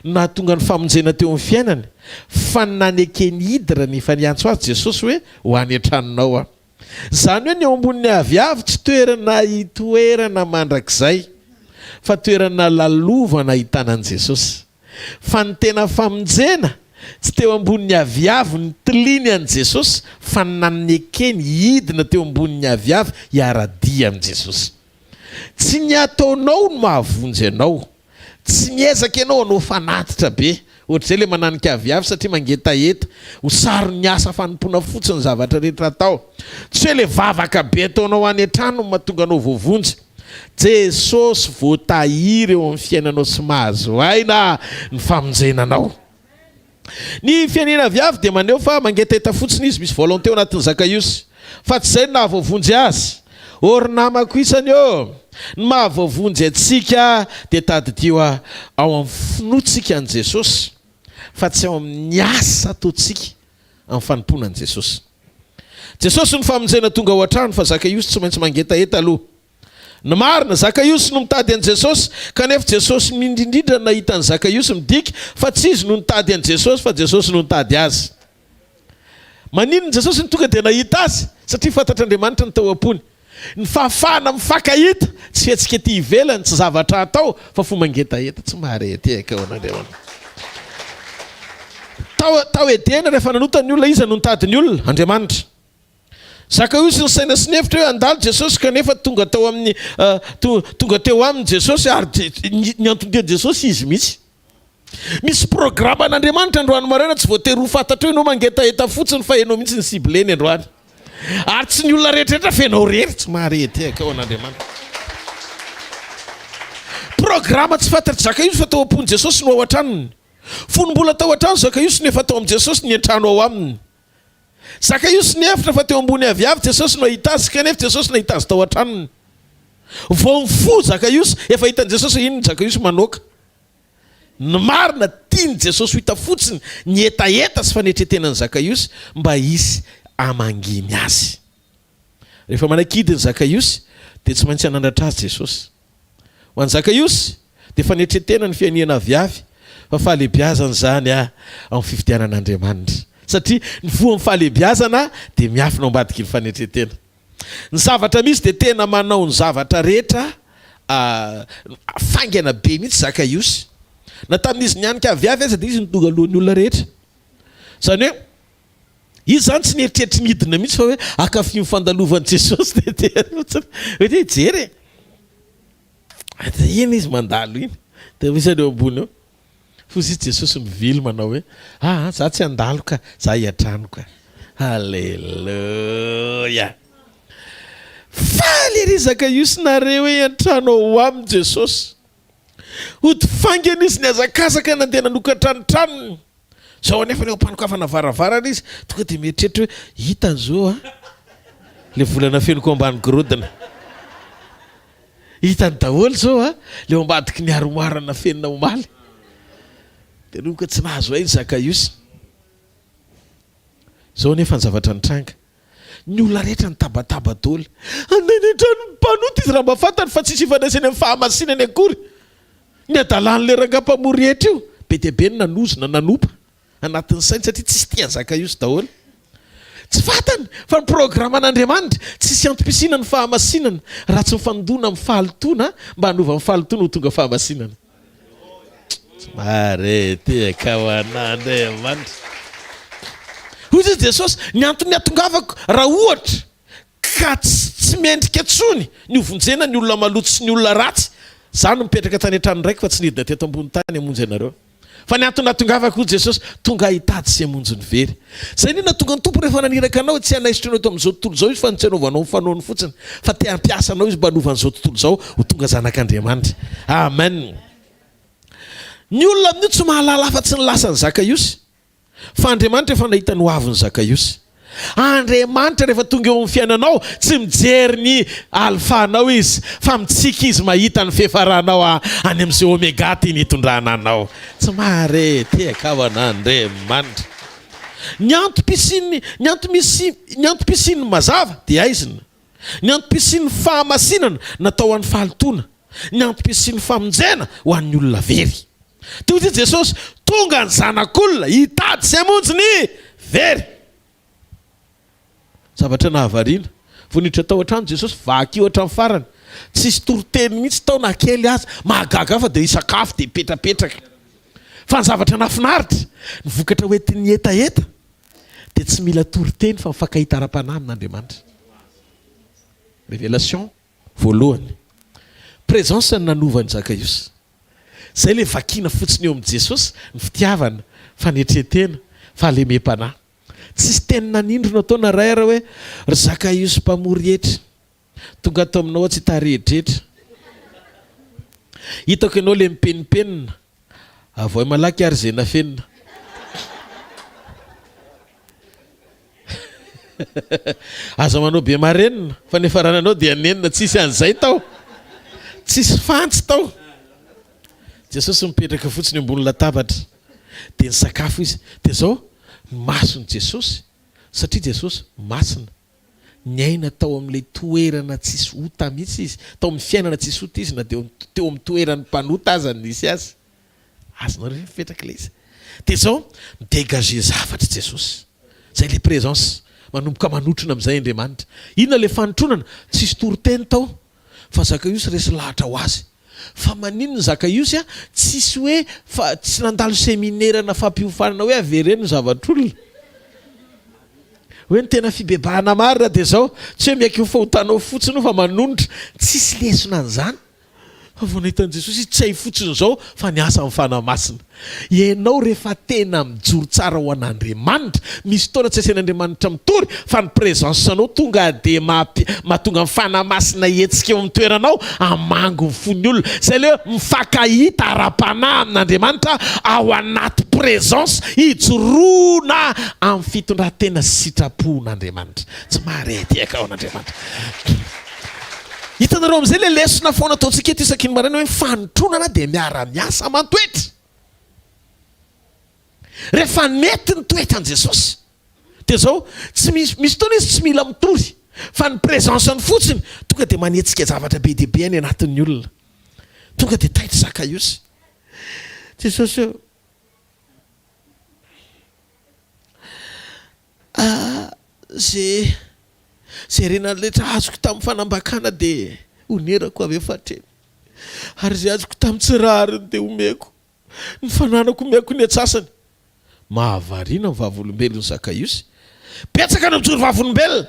Speaker 2: no nahatonga ny famonjena teo amin'ny fiainany, fa ny nanekeny hidina rehefa niantso azy Jesosy hoe, Ho any an-tranonao aho. Izany hoe ny eo ambonin'ny aviavy tsy toerana hitoerana mandrakizay, fa toerana lalovana ahitana an'i Jesosy. Fa ny tena famonjena tsy teo ambonin'ny aviavy nitiliany an'i Jesosy, fa ny nanekeny hidina teo ambonin'ny aviavy hiara-dia amin'i Jesosy. Tsy ny ataonao no mahavonjy anao. Tsy miezaka ianao hanao fanatitra be. Ohatr'izay ilay mananika aviavy satria mangetaheta. Ho saron'ny asa fanompoana fotsiny ny zavatra rehetra atao. Tsy hoe ilay vavaka be ataonao any an-trano no mahatonga anao voavonjy. Jesosy voatahiry eo amin'ny fiainanao sy mahazo aina ny famonjena anao. Ny fianiana aviavy dia maneho fa mangetaheta fotsiny izy, misy volonté ao anatin'i Zakaiosy. Fa tsy izay no nahavoavonjy azy. Ô ry namako isany ô! Ny mahavoavonjy antsika dia tadidio ao amin'ny finoantsika an'i Jesosy fa tsy ao amin'ny asa ataontsika amin'ny fanompoana an'i Jesosy. Jesosy no famonjena tonga ao an-trano fa Zakaiosy tsy maintsy mangetaheta aloha. Ny marina, Zakaiosy no mitady an'i Jesosy, kanefa Jesosy indrindrindra no nahita an'i Zakaiosy, midika fa tsy izy no nitady an'i Jesosy fa Jesosy no nitady azy. Maninona Jesosy no tonga dia nahita azy? Satria fantatr'Andriamanitra ny tao am-pony. Ny fahafahana mifankahita, tsy fihetsika ety ivelany, tsy zavatra atao, fa fo mangetaheta, tsy mahare tehaka ao an'Andriamanitra. Tao, tao Edena, rehefa nanota ny olona, iza no nitady ny olona? Andriamanitra. Zakaiosy nisaina sy nihevitra hoe handalo Jesosy kanefa tonga tao amin'ny tonga teo aminy Jesosy ary ny anton-dian'i Jesosy izy mihitsy. Misy programan'Andriamanitra androany maraina tsy voatery ho fantatrao ianao mangetaheta fotsiny fa ianao mihitsy ny cibleny androany. Ary tsy ny olona rehetra rehetra fa ianao irery tsy mahare tehaka ao an'Andriamanitra. Programa tsy fantatr'i Zakaiosy fa tao am-pon'i Jesosy no ao an-tranony. Fony mbola tao an-trano Zakaiosy no efa tao amin'i Jesosy ny an-trano ao aminy. Zakaiosy nihevitra fa teo ambony aviavy Jesosy no hahita azy, kanefa Jesosy nahita azy tao an-tranony. Vao nifoha Zakaiosy, efa hitan'i Jesosy hoe inona Zakaiosy manoaka. Ny marina, tian'i Jesosy ho hita fotsiny ny hetaheta sy fanetren-tenan'i Zakaiosy mba hisy hamanginy azy. Rehefa manaiky hidina Zakaiosy, dia tsy maintsy hanandratra azy Jesosy. Ho an'i Zakaiosy, dia fanetren-tena ny fianihana aviavy. Fa fahalehibiazana izany amin'ny fifidianan'Andriamanitra. Satria ny voan'ny fahalehibiazana dia miafina ao ambadiky ny fanetren-tena. Ny zavatra misy dia tena manao ny zavatra rehetra faingana be mihitsy Zakaiosy. Na tamin'izy nihanika aviavy aza dia izy no tonga alohan'ny olona rehetra. Izany hoe izy izany tsy nieritreritra ny hidina mihitsy fa hoe hankafy ny fandalovan'i Jesosy dia te fotsiny hoe te hijery e. Dia iny izy mandalo iny dia misy an'eo ambony eo. Hozy izy Jesosy mivily manao hoe, aa za tsy handalo ka, za hiantrano ka. Haleloia! Faly ery Zakaiosy nare hoe hiantrano ao aminy Jesosy. Hody faingana izy nihazakazaka nandeha nanokatra ny tranony. Zao anefa eo am-panokafana varavarana izy tonga dia mieritreritra hoe hitany zao a le vola nafeniko ambany gorodona. Hitany daholo izao a, le ao ambadiky ny armoire nafenina omaly. Dia nanomboka tsy nahazo aina Zakaiosy. Izao anefa ny zavatra nitranga. Ny olona rehetra nitabataba daholo. Andeha any an-tranon'ny mpanota izy raha mba fantany fa tsisy ifandraisany amin'ny fahamasinany akory. Ny hadalan'ilay rangahy mpamory hetra io. Be dia be ny nanozona, nanopa. anatin'ny sainy satria tsisy tia an'i Zakaiosy daholo. Tsy fantany fa ny programan'Andriamanitra, tsisy antom-pisiana ny fahamasinana raha tsy mifandona amin'ny fahalotoana mba hanova ny fahalotoana ho tonga fahamasinana. Tsy mahare tehaka ho an'Andriamanitra. Hoy izy Jesosy, ny antony hatongavako raha ohatra ka tsy mendrika intsony ny hovonjena ny olona maloto sy ny olona ratsy, za no mipetraka tany an-tranon-draiko fa tsy nidina teto ambony tany hamonjy anareo. Fa ny antony nahatongavako, hoy Jesosy, tonga hitady sy hamonjy ny very. Izay indrindra nahatonga ny Tompo rehefa naniraka anao, tsy hanaisotra anao eto amin'izao tontolo izao Izy fa ny tsy hanaovanao ny fanaony fotsiny, fa te hampiasa anao Izy mba hanova an'izao tontolo izao ho tonga zanak'Andriamanitra. Amen. Ny olona amin'io tsy mahalala afa-tsy ny lasan'i Zakaiosy. Fa Andriamanitra efa nahita ny hoavin'i Zakaiosy. Andriamanitra rehefa tonga eo amin'ny fiainanao, tsy mijery ny alpha-nao Izy, fa mitsiky Izy mahita ny fiafaranao any amin'izay omega tiany hitondrana anao. Tsy mahare tehaka ho an'Andriamanitra. Ny antom-pisian'ny, ny antom-misy, ny antom-pisian'ny mazava dia haizina. Ny antom-pisian'ny fahamasinana natao ho an'ny fahalotoana. Ny antom-pisian'ny famonjena ho an'ny olona very. Dia hoy Jesosy, Tonga ny Zanak'olona hitady sy hamonjy ny very. Zavatra nahavariana. Vao niditra tao an-trano Jesosy, vakio hatramin'ny farany. Tsisy toriteny mihitsy tao na kely aza. Mahagaga ahy fa dia hisakafo dia hipetrapetraka. Fa ny zavatra nahafinaritra, ny vokatra hoentin'ny hetaheta dia tsy mila toriteny fa mifankahita ara-panahy amin'Andriamanitra. Révélation voalohany. Présence no nanova an'i Zakaiosy. Zay le vakiana fotsiny eo amin'i Jesosy, ny fitiavana, fanetren-tena, fahalemem-panahy. Tsisy teny nanindrona tao na ray ara hoe, ry Zakaiosy mpamory hetra, tonga ato aminao aho tsy hitarehidretra. Hitako ianao le mipenimpenina, avoay malaky ary ze nafenina. Aza manao be marenina fa ny hiafarananao dia nenina, tsisy an'izay tao, tsisy fantsy tao. Jesosy mipetraka fotsiny ambony latabatra dia nisakafo izy, dia zao ny mason'i Jesosy, satria Jesosy masina, niaina tao amin'ilay toerana tsisy ota mihitsy izy, tao amin'ny fiainana tsisy ota izy na dia teo amin'ny toeran'ny mpanota aza no nisy azy. Azonareo ve mipetraka ilay izy? Dia izao, mi-dégager zavatra Jesosy. Izay ilay présence. Manomboka manotrona amin'izay Andriamanitra. Inona ilay fanotronana? Tsisy toriteny tao. Fa Zakaiosy resy lahatra ho azy. Fa maninona Zakaiosy a? Tsisy hoe fa tsy nandalo seminera na fampiofanana hoe avereno ny zavatr'olona. Hoe ny tena fibebahana marina dia izao, tsy hoe miaiky ny fahotanao fotsiny fa manonitra. Tsisy lesona an'izany. Fa vao nahita an'i Jesosy izy, tsy hay fotsiny izao fa ny asan'ny Fanahy Masina. Ianao rehefa tena mijoro tsara ho an'Andriamanitra, misy fotoana tsy asain'Andriamanitra mitory fa ny présence-nao tonga dia mahatonga ny Fanahy Masina hihetsika eo amin'ny toeranao, hamango ny fon'ny olona. Izay ilay hoe mifankahita ara-panahy amin'Andriamanitra ao anaty présence ijoroana amin'ny fitondran-tena sy sitrapon'Andriamanitra. Tsy mahare tehaka ao an'Andriamanitra. Hitanareo amin'izay ilay lesona foana ataontsika eto isaky ny maraina hoe ny fanotronana dia miara-miasa aman-toetra. Rehefa nety ny toetran'i Jesosy dia izao, tsy misy, misy fotoana izy tsy mila mitory fa ny présence-ny fotsiny tonga dia manetsika zavatra be dia be any anatin'ny olona. Tonga dia taitra Zakaiosy. Jesosy ô! Ah, ze ze harena rehetra azoko tamin'ny fanambakana dia onerako avy eo fatreny. Ary ze azoko tamin'ny tsy rariny dia omeko. Ny fananako omeko ny antsasany. Mahavariana ny vavolombelon'i Zakaiosy. Betsaka no mijoro vavolombelona.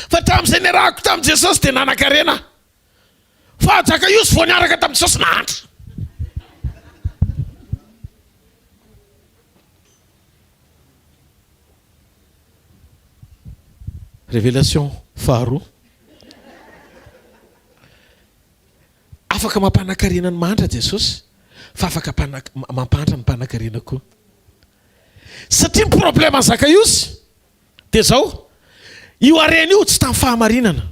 Speaker 2: Fa hatramin'izay niarahako tamin'i Jesosy dia nanan-karena aho. Fa Zakaiosy vao niaraka tamin'i Jesosy nahantra. Révélation faharoa. Afaka mampanakarena ny mahantra Jesosy fa afaka mampahantra ny mpanakarena koa. Satria ny problème an'i Zakaiosy dia zao, io harena io tsy tamin'ny fahamarinana.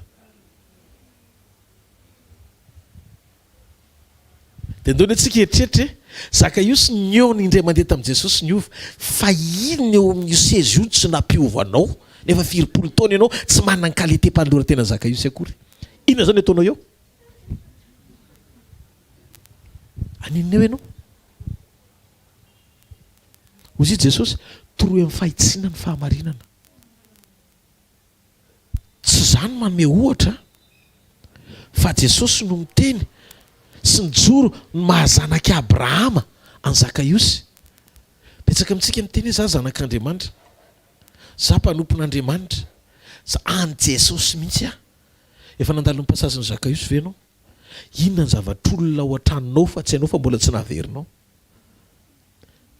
Speaker 2: Dia ndao anie tsika hieritreritra e! Zakaiosy nihaona indray mandeha tamin'i Jesosy niova, fa inona eo amin'io seza io no tsy nampiova anao nefa firy-polo taona ianao tsy manana ny qualité mpanoloran-tena Zakaiosy akory? Inona izany ataonao eo? Haninona eo ianao? Hoy izy Jesosy, toroy amin'ny fahitsiana ny fahamarinana. Tsy izaho no manome ohatra fa Jesosy no miteny sy nijoro ny maha zanak'i Abrahama an'i Zakaiosy. Betsaka amintsika miteny hoe za zanak'Andriamanitra, za mpanompon'Andriamanitra, za an'i Jesosy mihitsy aho. Efa nandalo ny passagen'i Zakaiosy ve ianao? Inona ny zavatr'olona ao an-tranonao fa tsy hainao fa mbola tsy naverinao?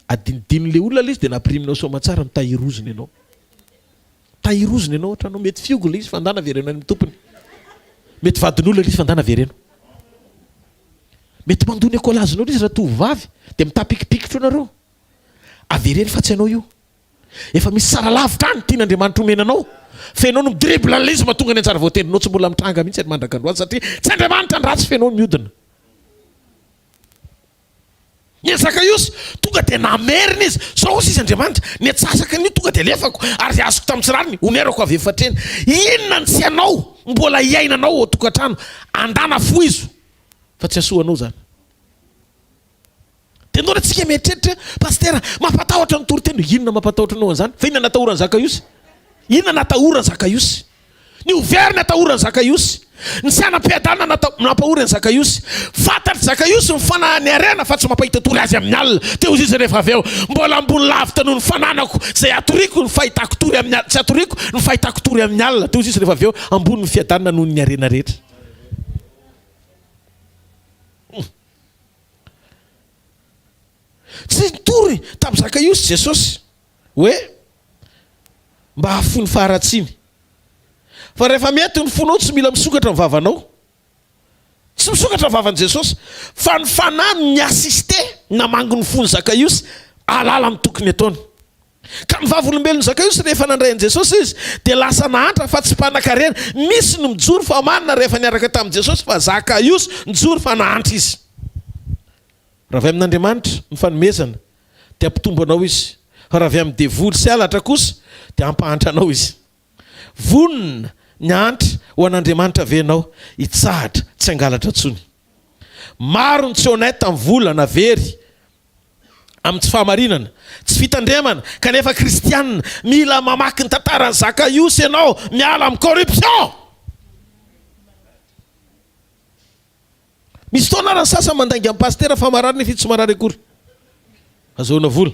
Speaker 2: Adinodinon'ilay olona ilay izy dia nampiriminao soamantsara mitahirozina ianao. Tahirozina ianao an-tranonao. Mety fihogo ilay izy fa ndana avereno any amin'ny tompony. Mety vadin'olona ilay izy fa ndana avereno. Mety mandoa ny ekolazinao ilay izy raha tovovavy dia mitapikipikitra eo nareo. Avereno fa tsy anao io. Efa misy tsara lavitra any tian'Andriamanitra omena anao fa ianao no mi-dribble an'ilay izy mahatonga ny anjara voatendrinao tsy mbola mitranga mihitsy ary mandraka androany satria tsy Andriamanitra ny ratsy fa ianao no miodina. Ny an'i Zakaiosy, tonga dia namerina izy, Zao hozy izy Andriamanitra, ny antsasaka an'io tonga dia alefako, ary izay azoko tamin'ny tsy rariny, honerako avy efa hatreny. Inona no tsy anao mbola hiainanao ao an-tokantrano? Andana fohizo fa tsy hasoa anao izany. Dia ndao re tsika mieritreritra hoe, Pasitera, mampatahotra ny toriteny. Inona mampatahotra anao an'izany? Fa inona natahoran'i Zakaiosy? Inona natahoran'i Zakaiosy? Ny ho very natahoran'i Zakaiosy. Ny tsy hanam-piadanana natao, nampahory an'i Zakaiosy. Fantatr'i Zakaiosy ny fanahin'ny harena fa tsy mampahita tory azy amin'ny alina. Teo izy izy rehefa avy eo, Mbola ambony lavitra noho ny fananako izay atoriako ny fahitako tory amin'ny alina, tsy atoriako ny fahitako tory amin'ny alina. Teo izy izy rehefa avy eo, Ambony ny fiadanana noho ny harena rehetra. Tsy nitory tamin'i Zakaiosy Jesosy hoe mba hahafoy ny faharatsiany. Fa rehefa mety ny fonao tsy mila misokatra ny vavanao. Tsy misokatra ny vavan'i Jesosy fa ny Fanahy no ni-assister namangy ny fon'i Zakaiosy hahalala ny tokony ataony. Ka ny vavolombelon'i Zakaiosy rehefa nandray an'i Jesosy izy dia lasa nahantra fa tsy mpanakarena. Misy ny mijoro fa manana rehefa niaraka tamin'i Jesosy fa Zakaiosy nijoro fa nahantra izy. Raha avy amin'Andriamanitra ny fanomezana dia hampitombo anao Izy, fa raha avy amin'ny devoly sy halatra kosa dia hampahantra anao izy. Vonona ny hahantra ho an'Andriamanitra ve ianao hitsahatra tsy hangalatra intsony? Maro ny tsy honnête amin'ny vola na very amin'ny tsy fahamarinana, tsy fitandremana kanefa kristianina. Mila mamaky ny tantaran'i Zakaiosy ianao miala amin'ny corruption! Misy fotoana ary ny sasany mandainga amin'ny pasitera fa marary nefa izy tsy marary akory. Azahoana vola.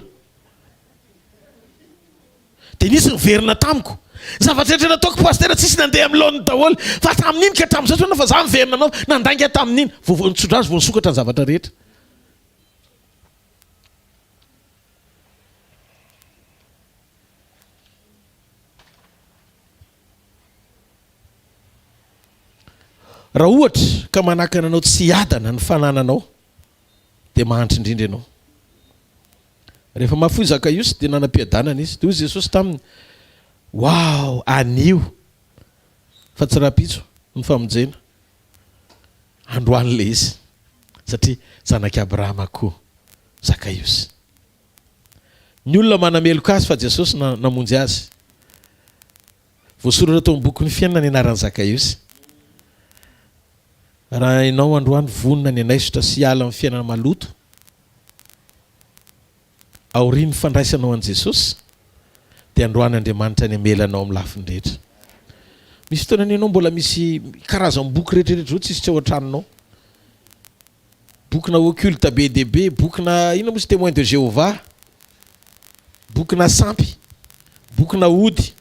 Speaker 2: Dia nisy niverina tamiko. Ny zavatra rehetra nataoko pasitera tsisy nandeha amin'ny laoniny daholo. Fa hatramin'iny ka hatramin'izao tsy fa za miverina anao nandainga tamin'iny. Vao nitsodrano vao nisokatra ny zavatra rehetra. Raha ohatra ka manakana anao tsy hiadana ny fanananao dia mahantra indrindra ianao. Rehefa mahafoy Zakaiosy dia nanam-piadanana izy. Dia hoy Jesosy taminy, Wow, anio fa tsy rahampitso ny famonjena. Androany ilay izy satria zanak'i Abrahama koa Zakaiosy. Ny olona manameloka azy fa Jesosy namonjy azy. Voasoratra tao amin'ny bokin'ny fiainana ny anaran'i Zakaiosy. Raha ianao androany vonona ny hanaisotra sy hiala amin'ny fiainana maloto aorian'ny fandraisanao an'i Jesosy, Dia androany Andriamanitra ny hamela anao amin'ny lafiny rehetra. Misy fotoana anie ianao mbola misy karazam-boky rehetra rehetra izao tsisy tsy ao an-tranonao. Bokina occulte be dia be, bokina inona moa izy Témoin de Jéhovah, bokina sampy, bokina ody,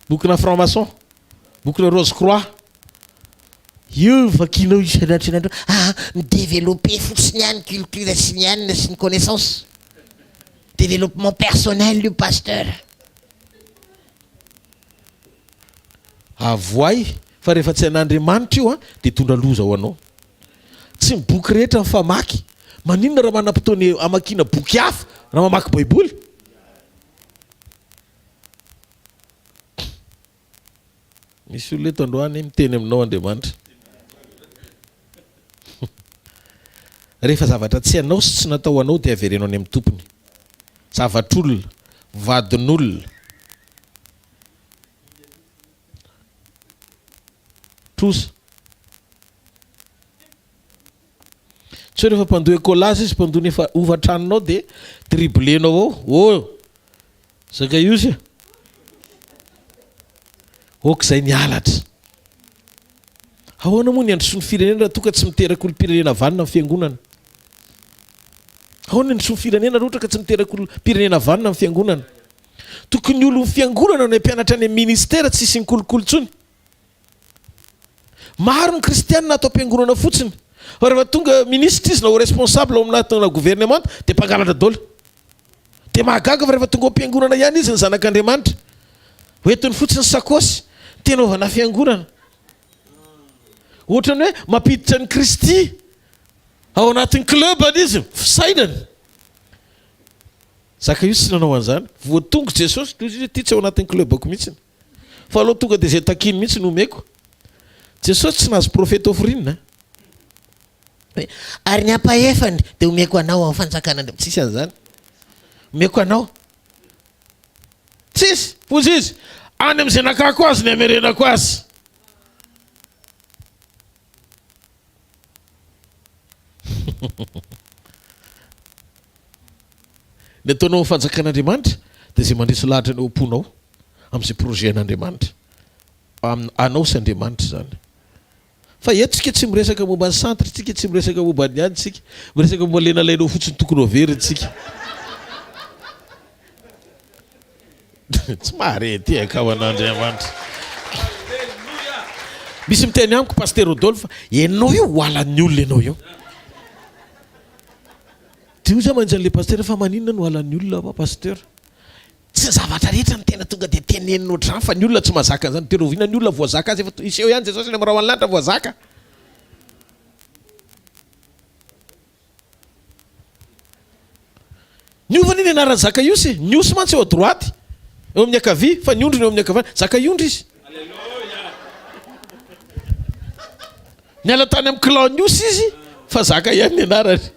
Speaker 2: bokina franc maçon, bokina rose croix.
Speaker 3: Io vakianao isan'andro isan'andro aa mi-developper fotsiny ihany culture sy ny anona sy ny connaissance. Développement personnel io pasteur.
Speaker 2: Avoay fa rehefa tsy an'Andriamanitra io an dia hitondra loza ho anao. Tsy ny boky rehetra mifamaky. Maninona raha manam-potoana hamakiana boky hafa raha mamaky baiboly? Misy olona eto androany miteny aminao Andriamanitra. Rehefa zavatra tsy anao sy tsy natao ho anao dia avereno any amin'ny tompony. Zavatr'olona, vadin'olona. Trosa. Tsy hoe rehefa mpandoa écolage izy, mpandoa ny efa hofan-tranonao dia dribble-nao ao. Oh! Zakaiosy a! Aok'izay ny halatra. Ahoana moa ny handrosoan'ny firenena raha toa ka tsy miteraka olom-pirenena vanona ny fiangonana? Ahoana ny handrosoan'ny firenena raha ohatra ka tsy miteraka olom-pirenena vanona ny fiangonana? Tokony ny olon'ny fiangonana no hampianatra any amin'ny ministera tsy hisian'ny kolikoly intsony. Maro ny kristianina ato am-piangonana fotsiny fa rehefa tonga minisitra izy na ho responsable ao amina governemanta dia mpangalatra daholo. Dia mahagaga fa rehefa tonga ao am-piangonana ihany izy ny zanak'Andriamanitra, hoentiny fotsiny sakaosy, te hanaovana fiangonana. Ohatran'ny hoe mampiditra an'i Kristy ao anatin'ny club-ny izy, fisainany. Zakaiosy tsy nanao an'izany. Voatongo Jesosy, dia hoy izy hoe, ity tsy ao anatin'ny club-ko mihitsy. Fa aleo tonga dia izay takiany mihitsy no omeko. Jesosy tsy nahazo profeta ofrine.
Speaker 3: Hoe, ary ny ampahefany dia omeko anao ao amin'ny fanjakan'Andriamanitra.
Speaker 2: Tsisy an'izany. Omeko anao. Tsisy. Hozy izy, any amin'izay nakako azy ny hamerenako azy. Ny ataonao amin'ny fanjakan'Andriamanitra dia izay mandresy lahatra ny ao am-ponao amin'izay projet an'Andriamanitra. Anao sy Andriamanitra izany. Fa eto tsika tsy miresaka momba ny centre tsika, tsy miresaka momba ny any tsika, miresaka momba le nalainao fotsiny tokony ho averiny tsika. Tsy mahare tehaka ho an'Andriamanitra. Misy miteny amiko Pasteur Rodolphe, enao io ho halan'ny olona enao io. Dia hoy za mantsy an'le pasteur fa maninona no halan'ny olona aho pasteur? Tsy ny zavatra rehetra no tena tonga dia tenenina ohatr'izany fa ny olona tsy mahazaka an'izany. Dia rahoviana ny olona voazaka azy efa hiseho ihany Jesosy any amin'ny rahona lanitra voazaka. Niova anie ny anaran'i Zakaiosy e! Ny osy mantsy eo à droite, eo amin'ny ankavia, fa ny ondry no eo amin'ny ankavanana. Zakaiondry izy. Niala tany amin'ny clan-ny osy izy fa Zaka ihany ny anarany.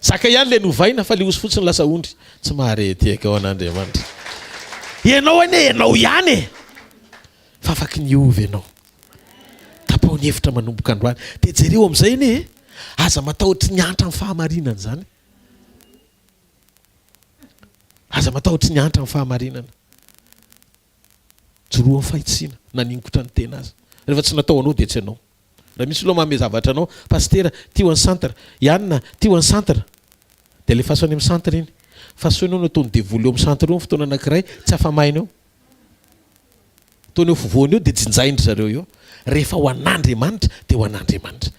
Speaker 2: Zaka ihany ilay novaina fa ilay osy fotsiny lasa ondry. Tsy mahare tehaka ho an'Andriamanitra. Ianao anie ianao ihany e! Fa afaky niova ianao. Tapaho ny hevitra manomboka androany. Dia jereo amin'izay anie e! Aza matahotry ny antra amin'ny fahamarinana izany. Aza matahotry ny antra amin'ny fahamarinana. Joroa amin'ny fahitsiana, na ningotra ny tena aza. Rehefa tsy natao anao dia tsy anao. Raha misy olona manome zavatra anao, Pasitera, ty ho an'ny centre, i Anna, ty ho an'ny centre. Dia alefaso any amin'ny centre iny. Fa sao ianao no ataon'ny devoly eo amin'ny centre eo amin'ny fotoana anankiray, tsy afa-maina eo. Ataony eo afovoany eo dia jinjain-dry zareo eo. Rehefa ho an'Andriamanitra dia ho an'Andriamanitra.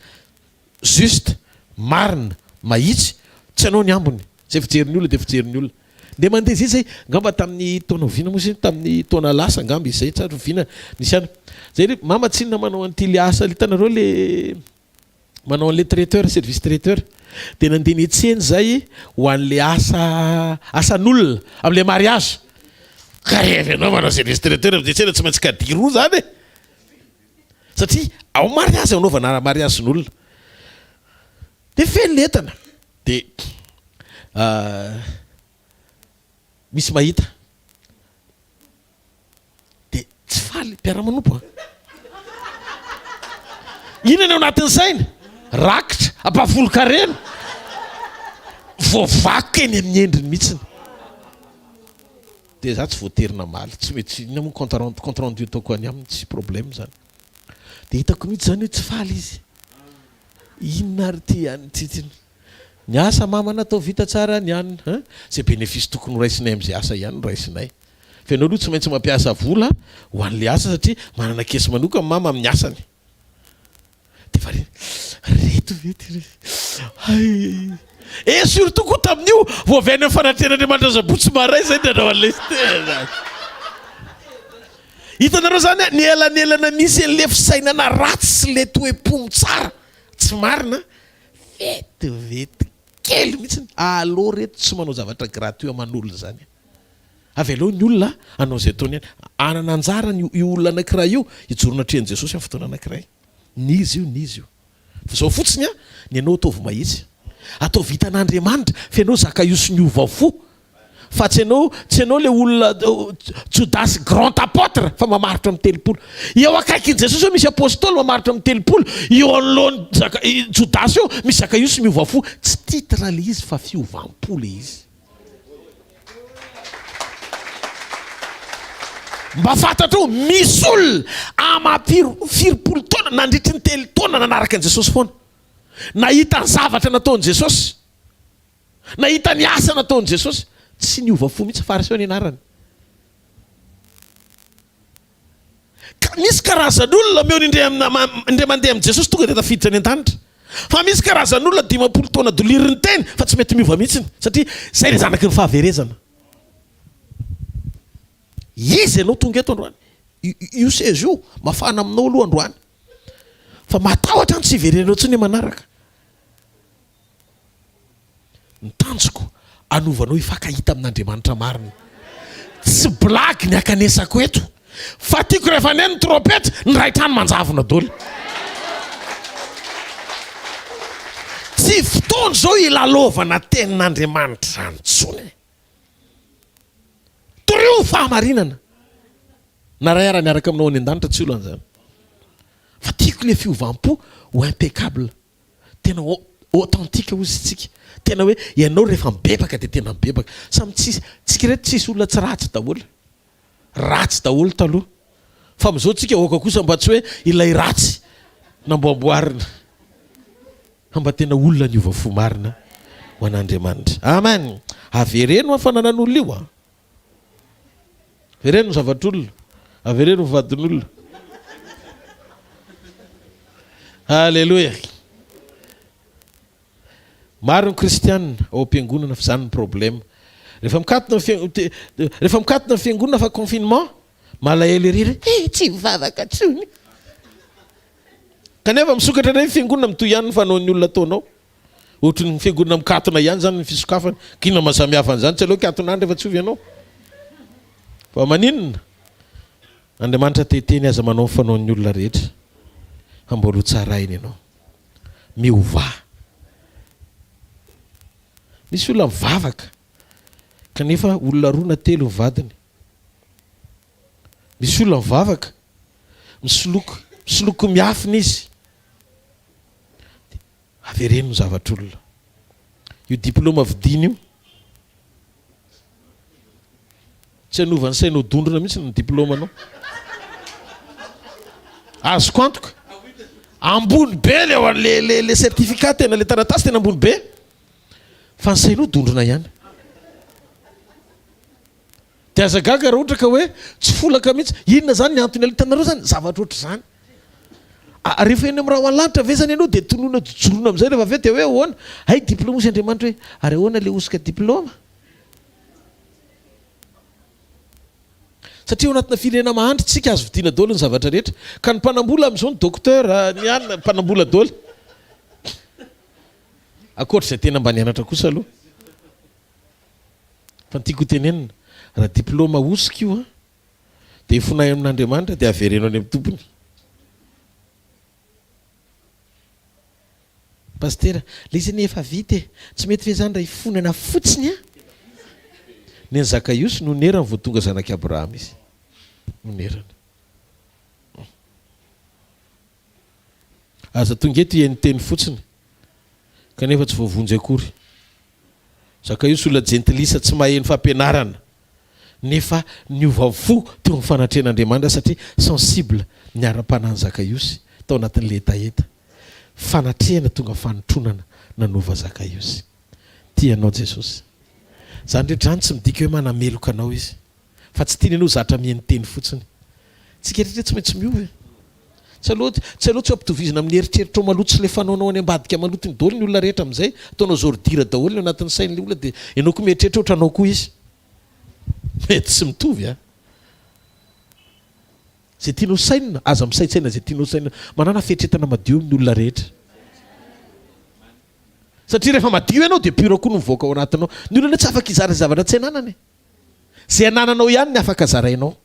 Speaker 2: Juste, marina, mahitsy, tsy anao ny ambiny. Izay fijerin'ny olona dia fijerin'ny olona. Ndeha mandeha izay zay, angamba tamin'ny taona oviana moa izy iny, tamin'ny taona lasa angamba izay, tsy ary oviana nisy any. Zay ry mama tsinona manao an'ity le asa, hitanareo le manao an'le traiteur, service traiteur. Dia nandeha niantsena izay ho an'le asa, asan'olona, amin'le mariage. Ka revy ianao manao service traiteur amin'ny tsena tsy maintsy caddie roa zany e. Satria ao mariage anaovana mariazin'olona. Dia feno ny entana. Dia misy mahita. Dia tsy faly mpiara-manompo a. Inona ny ao anatin'ny sainy? Rakitra, ampahafolon-karena. Voavaky eny amin'ny endriny mihitsiny. Dia za tsy voatery namaly, tsy mety, inona moa compte rendu, compte rendu ataoko any aminy, tsy problème zany. Dia hitako mihitsy zany hoe tsy faly izy. Inona ary ity any ity ity. Ny asa mama natao vita tsara ny an, hein, izay bénéfice tokony ho raisinay amin'izay asa ihany no raisinay. Fa ianao aloha tsy maintsy mampiasa vola ho an'ilay asa satria manana caisse manokana mama amin'ny asany. Dia variana, reto ve ty re, hay. Et surtout koa tamin'io vao avy any amin'ny fanatrehan'Andriamanitra sabotsy maray zay nanao an'ilay tena. Hitanareo zany ny elanelana misy an'ilay fisainana ratsy sy ilay toe-po mitsara tsy marina, vetivety kely mihitsy, aleo reto tsy manao zavatra gratuit aman'olona zany. Avelao ny olona hanao izay ataony any. Hanana anjara ny io olona anankiray io hijoro anatrehan'i Jesosy amin'ny fotoana anankiray. N'iza io n'iza io. Fa izao fotsiny an, ny anao ataovy mahitsy. Ataovy hitan'Andriamanitra fa ianao Zakaiosy niova fo. Fa tsy ianao, tsy ianao ilay olona Jodasy grand apôtre fa mamaritra amin'ny 30. Eo akaikin'i Jesosy eo misy apostoly mamaritra amin'ny 30. Eo anoloan'i Zaka, Jodasy eo misy Zakaiosy miova fo. Tsy titre ilay izy fa fiovam-po ilay izy. Mba fantatrao, misy olona amam-piry firipolo taona nandritry ny telo taona nanaraka an'i Jesosy foana. Nahita ny zavatra nataon'i Jesosy. Nahita ny asa nataon'i Jesosy. Tsy niova fo mihitsy, fariseo ny anarany. Ka misy karazan'olona omeo ny indray indray mandeha amin'i Jesosy tonga dia tafiditra any an-danitra. Fa misy karazan'olona 50 taona dolirin'ny teny fa tsy mety miova mihitsiny satria izay ilay zanaky ny fahaverezana. Iza ianao tonga eto androany? Io seza io mafana aminao aloha androany. Fa matahotra ny tsy hiverenanao intsony manaraka. Ny tanjoko, hanova anao hifankahita amin'Andriamanitra marina. Tsy blague ny hakanesako eto, fa tiako rehefa neno ny trompetra, ny ray trano manjavona daholo. Tsy fotoana izao hilalaovana tenin'Andriamanitra izany intsony. Torio ny fahamarinana. Na ray ara miaraka aminao any an-danitra tsy olana izany. Fa tiako ilay fiovam-po ho impeccable. Tena authentique hozy tsika. Tena hoe ianao rehefa mibebaka dia tena mibebaka. Samy tsisy, tsika ireto tsisy olona tsy ratsy daholo. Ratsy daholo taloha. Fa amin'izao tsika aoka kosa mba tsy hoe ilay ratsy namboamboarina. Fa mba tena olona niova fo marina ho an'Andriamanitra. Amen. Avereno an fananan'olona io an. Avereno ny zavatr'olona. Avereno ny vadin'olona. Alléluia. Maro ny kristianina ao am-piangonana fa izany ny problème. Rehefa mikatona ny rehefa mikatona ny fiangonana fa confinement, malahelo ery re, eh tsy mivavaka intsony. Kanefa misokatra indray ny fiangonana mitohy ihany ny fanaon'ny olona ataonao. Ohatry ny fiangonana mikatona ihany izany ny fisokafana. K'inona maha samy hafa an'izany? Tsy aleo hikatona any rehefa tsy ovy ianao. Fa maninona? Andriamanitra te hiteny aza manao ny fanaon'ny olona rehetra fa mbola ho tsarainy ianao. Miovà. Misy olona mivavaka kanefa olona roa na telo ny vadiny. Misy olona mivavaka misoloky misoloky miafina izy. Avereno ny zavatr'olona. Io diploma vidiana io. Tsy hanova ny sainao dondrona mihitsy ny diplômanao. Azoko antoka. Ambony be le le le le certificat tena le taratasy tena ambony be. Fa ny sainao dondrona ihany. Dia aza gaga raha ohatra ka hoe tsy folaka mihitsy. Inona izany ny antony aloha? Hitanareo izany zavatra ohatr'izany. Rehefa eny amin'ny rahona lanitra ve izany ianao dia tononina jojorona amin'izay rehefa avy eo dia hoe ahoana? Hay diplôme hozy Andriamanitra hoe ary ahoana ilay hosoka diplôme? Satria ao anatina firenena mahantra tsika azo vidiana daholo ny zavatra rehetra. Ka ny mpanambola amin'izao ny docteur, ny anona, mpanambola daholo. Ankoatra izay tena mba nianatra kosa aloha. Fa ny tiako hotenenina, raha diplôme hosoka io an, dia ifonay amin'Andriamanitra dia avereno any amin'ny tompony. Pasitera, le izy anie efa vita e! Tsy mety ve zany raha ifonana fotsiny an? Ny an'i Zakaiosy nonerany vao tonga zanak'i Abrahama izy. Nonerany. Aza tonga eto hihaino teny fotsiny kanefa tsy voavonjy akory. Zakaiosy olona jentilisa tsy maheno fampianarana. Nefa niova fo teo amin'ny fanatrehan'Andriamanitra satria sensible ny ara-panahin'i Zakaiosy tao anatin'ilay hetaheta. Fanatrehana tonga fanotronana nanova Zakaiosy. Tia anao Jesosy. Izany rehetra izany tsy midika hoe manameloka anao Izy. Fa tsy tiany ianao ho zatra mihaino teny fotsiny. Tsika rehetra tsy maintsy miova e. Tsy aleo tsy aleo tsy ho ampitovizina amin'ny eritreritrao maloto sy ilay fanaonao any ambadika maloto iny daholo ny olona rehetra amin'izay. Ataonao zordira daholo ny ao anatin'ny sain'ilay olona dia ianao koa mieritreritra ohatranao koa izy. Mety tsy mitovy an. Izay tianao sainina, aza misaintsaina izay tianao sainina. Manàna fieritreretana madio amin'ny olona rehetra. Satria rehefa madio ianao dia pur koa no mivoaka ao anatinao. Ny olona tsy afaka hizara izay zavatra tsy ananany e. Izay anananao ihany ny afaka zarainao.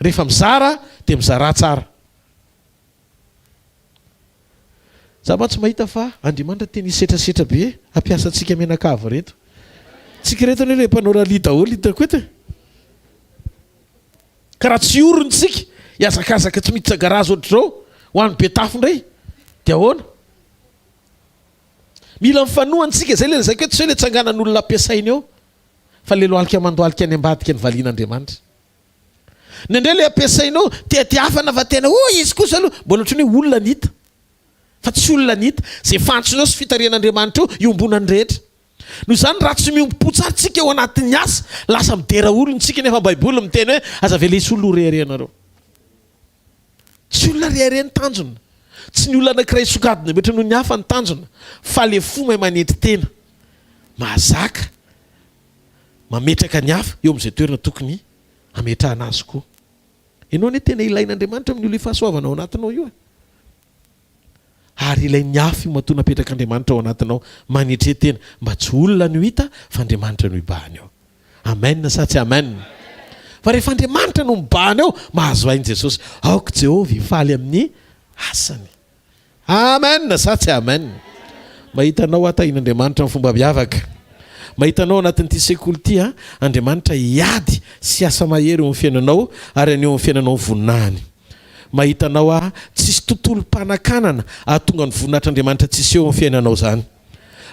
Speaker 2: Rehefa mizara dia mizarà tsara. Za mantsy mahita fa Andriamanitra tena hisetrasetra be hampiasa antsika mianakavy ireto. Tsika ireto anie ilay mpanao rallye daholo hitako eto e. Ka raha tsy orony tsika hihazakazaka tsy miditra garage ohatr'izao ho any Betafo indray dia ahoana? Mila mifanohana tsika, zay le lazaiko hoe tsy hoe le tsanganan'olona ampiasaina eo fa le lohalika mandohalika any ambadika ny valian'Andriamanitra. Indraindray le ampiasainao teatiafana fa tena oh izy kosa aloha mbola ohatran'ny hoe olona ny hita fa tsy olona ny hita. Zay fantsona eo sy fitarihan'Andriamanitra eo iombonan'ny rehetra. Noho izany raha tsy miombom-po tsara tsika ao anatin'ny asa, lasa midera olona tsika nefa baiboly miteny hoe aza avela hisy olona ho reharehanareo. Tsy olona rehareha ny tanjona. Tsy ny olona anankiray songadina mihoatra noho ny hafa ny tanjona fa le fo mahay manetry tena, mahazaka, mametraka ny hafa eo amin'izay toerana tokony hametrahana azy koa. Ianao anie tena ilain'Andriamanitra amin'io le fahasoavana ao anatinao io e. Ary ilain'ny hafa io matoa napetrak'Andriamanitra ao anatinao. Manetre tena mba tsy olona no hita fa Andriamanitra no hibahana eo. Amen sa tsy amen? Fa rehefa Andriamanitra no mibahana eo, mahazo aina Jesosy. Aoka Jehovah hifaly amin'ny asany. Amen sa tsy amen? Mahita anao aho tahin'Andriamanitra amin'ny fomba miavaka. Mahita anao anatin'ity sekoly ity aho, Andriamanitra hiady sy hiasa mahery eo amin'ny fiainanao ary haneho amin'ny fiainanao ny voninahiny. Mahita anao aho, tsisy tontolom-panakanana ahatonga ny voninahitr'Andriamanitra tsy hiseho amin'ny fiainanao izany.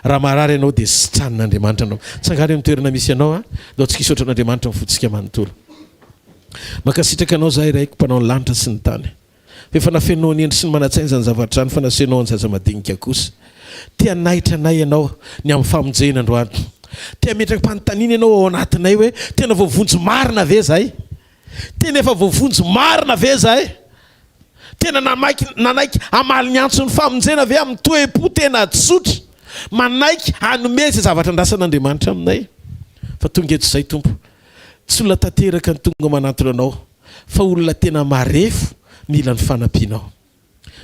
Speaker 2: Raha marary ianao dia sitranin'Andriamanitra anao. Tsangano eo amin'ny toerana misy anao aho, ndao tsika hisaotra an'Andriamanitra amin'ny fontsika manontolo. Mankasitraka anao izahay Raiko mpanao ny lanitra sy ny tany. Fa efa nafeninao ny hendry sy ny manan-tsaina izany zavatra izany fa nasehinao ny zaza madinika kosa. Te hanaitra anay ianao ny amin'ny famonjena androany. Te hametraka-panontaniana ianao ao anatinay hoe tena voavonjy marina ve izahay? Tena efa voavonjy marina ve izahay? Tena namaiky nanaiky hamaly ny antson'ny famonjena ve amin'ny toe-po tena tsotra, manaiky hanome izay zavatra andrasan'Andriamanitra aminay? Fa tonga eto izay, Tompo. Tsy olona tanteraka ny tonga manantona Anao, fa olona tena marefo mila ny fanampianao.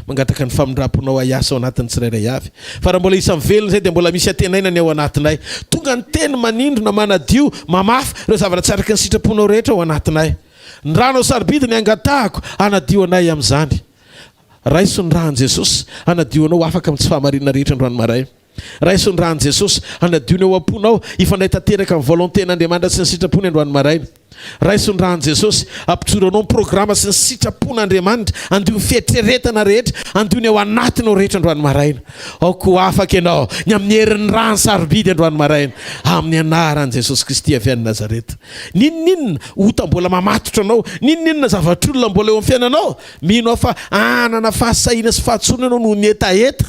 Speaker 2: Mangataka ny famindramponao hiasa ao anatin'ny tsirairay avy. Fa raha mbola isan'ny velona izay dia mbola misy antenaina ny ao anatinay. Tonga ny teny manindrona, manadio, mamafa ireo zavatra tsy araka ny sitraponao rehetra ao anatinay. Ny ranao sarobidy ny angatahako hanadio anay amin'izany. Raiso ny ran'i Jesosy hanadio anao ho afaka amin'ny tsy fahamarinana rehetra androany maraina. Raiso ny ran'i Jesosy hanadio ny ao am-ponao hifandray tanteraka amin'ny volonté-n'Andriamanitra sy ny sitrapony androany maraina. Raiso ny ran'i Jesosy hampijoro anao ny programa sy ny sitrapon'Andriamanitra, handio ny fieritreretana rehetra, handio ny ao anatinao rehetra androany maraina. Aoka ho afaka ianao ny amin'ny herin'ny rany sarobidy androany maraina, amin'ny anaran'i Jesosy Kristy avy any Nazareta. N'inon'inona ota mbola mamatotra anao, n'inon'inona zavatr'olona mbola eo amin'ny fiainanao, mino aho fa hanana fahasahiana sy fahatsorana ianao noho ny hetaheta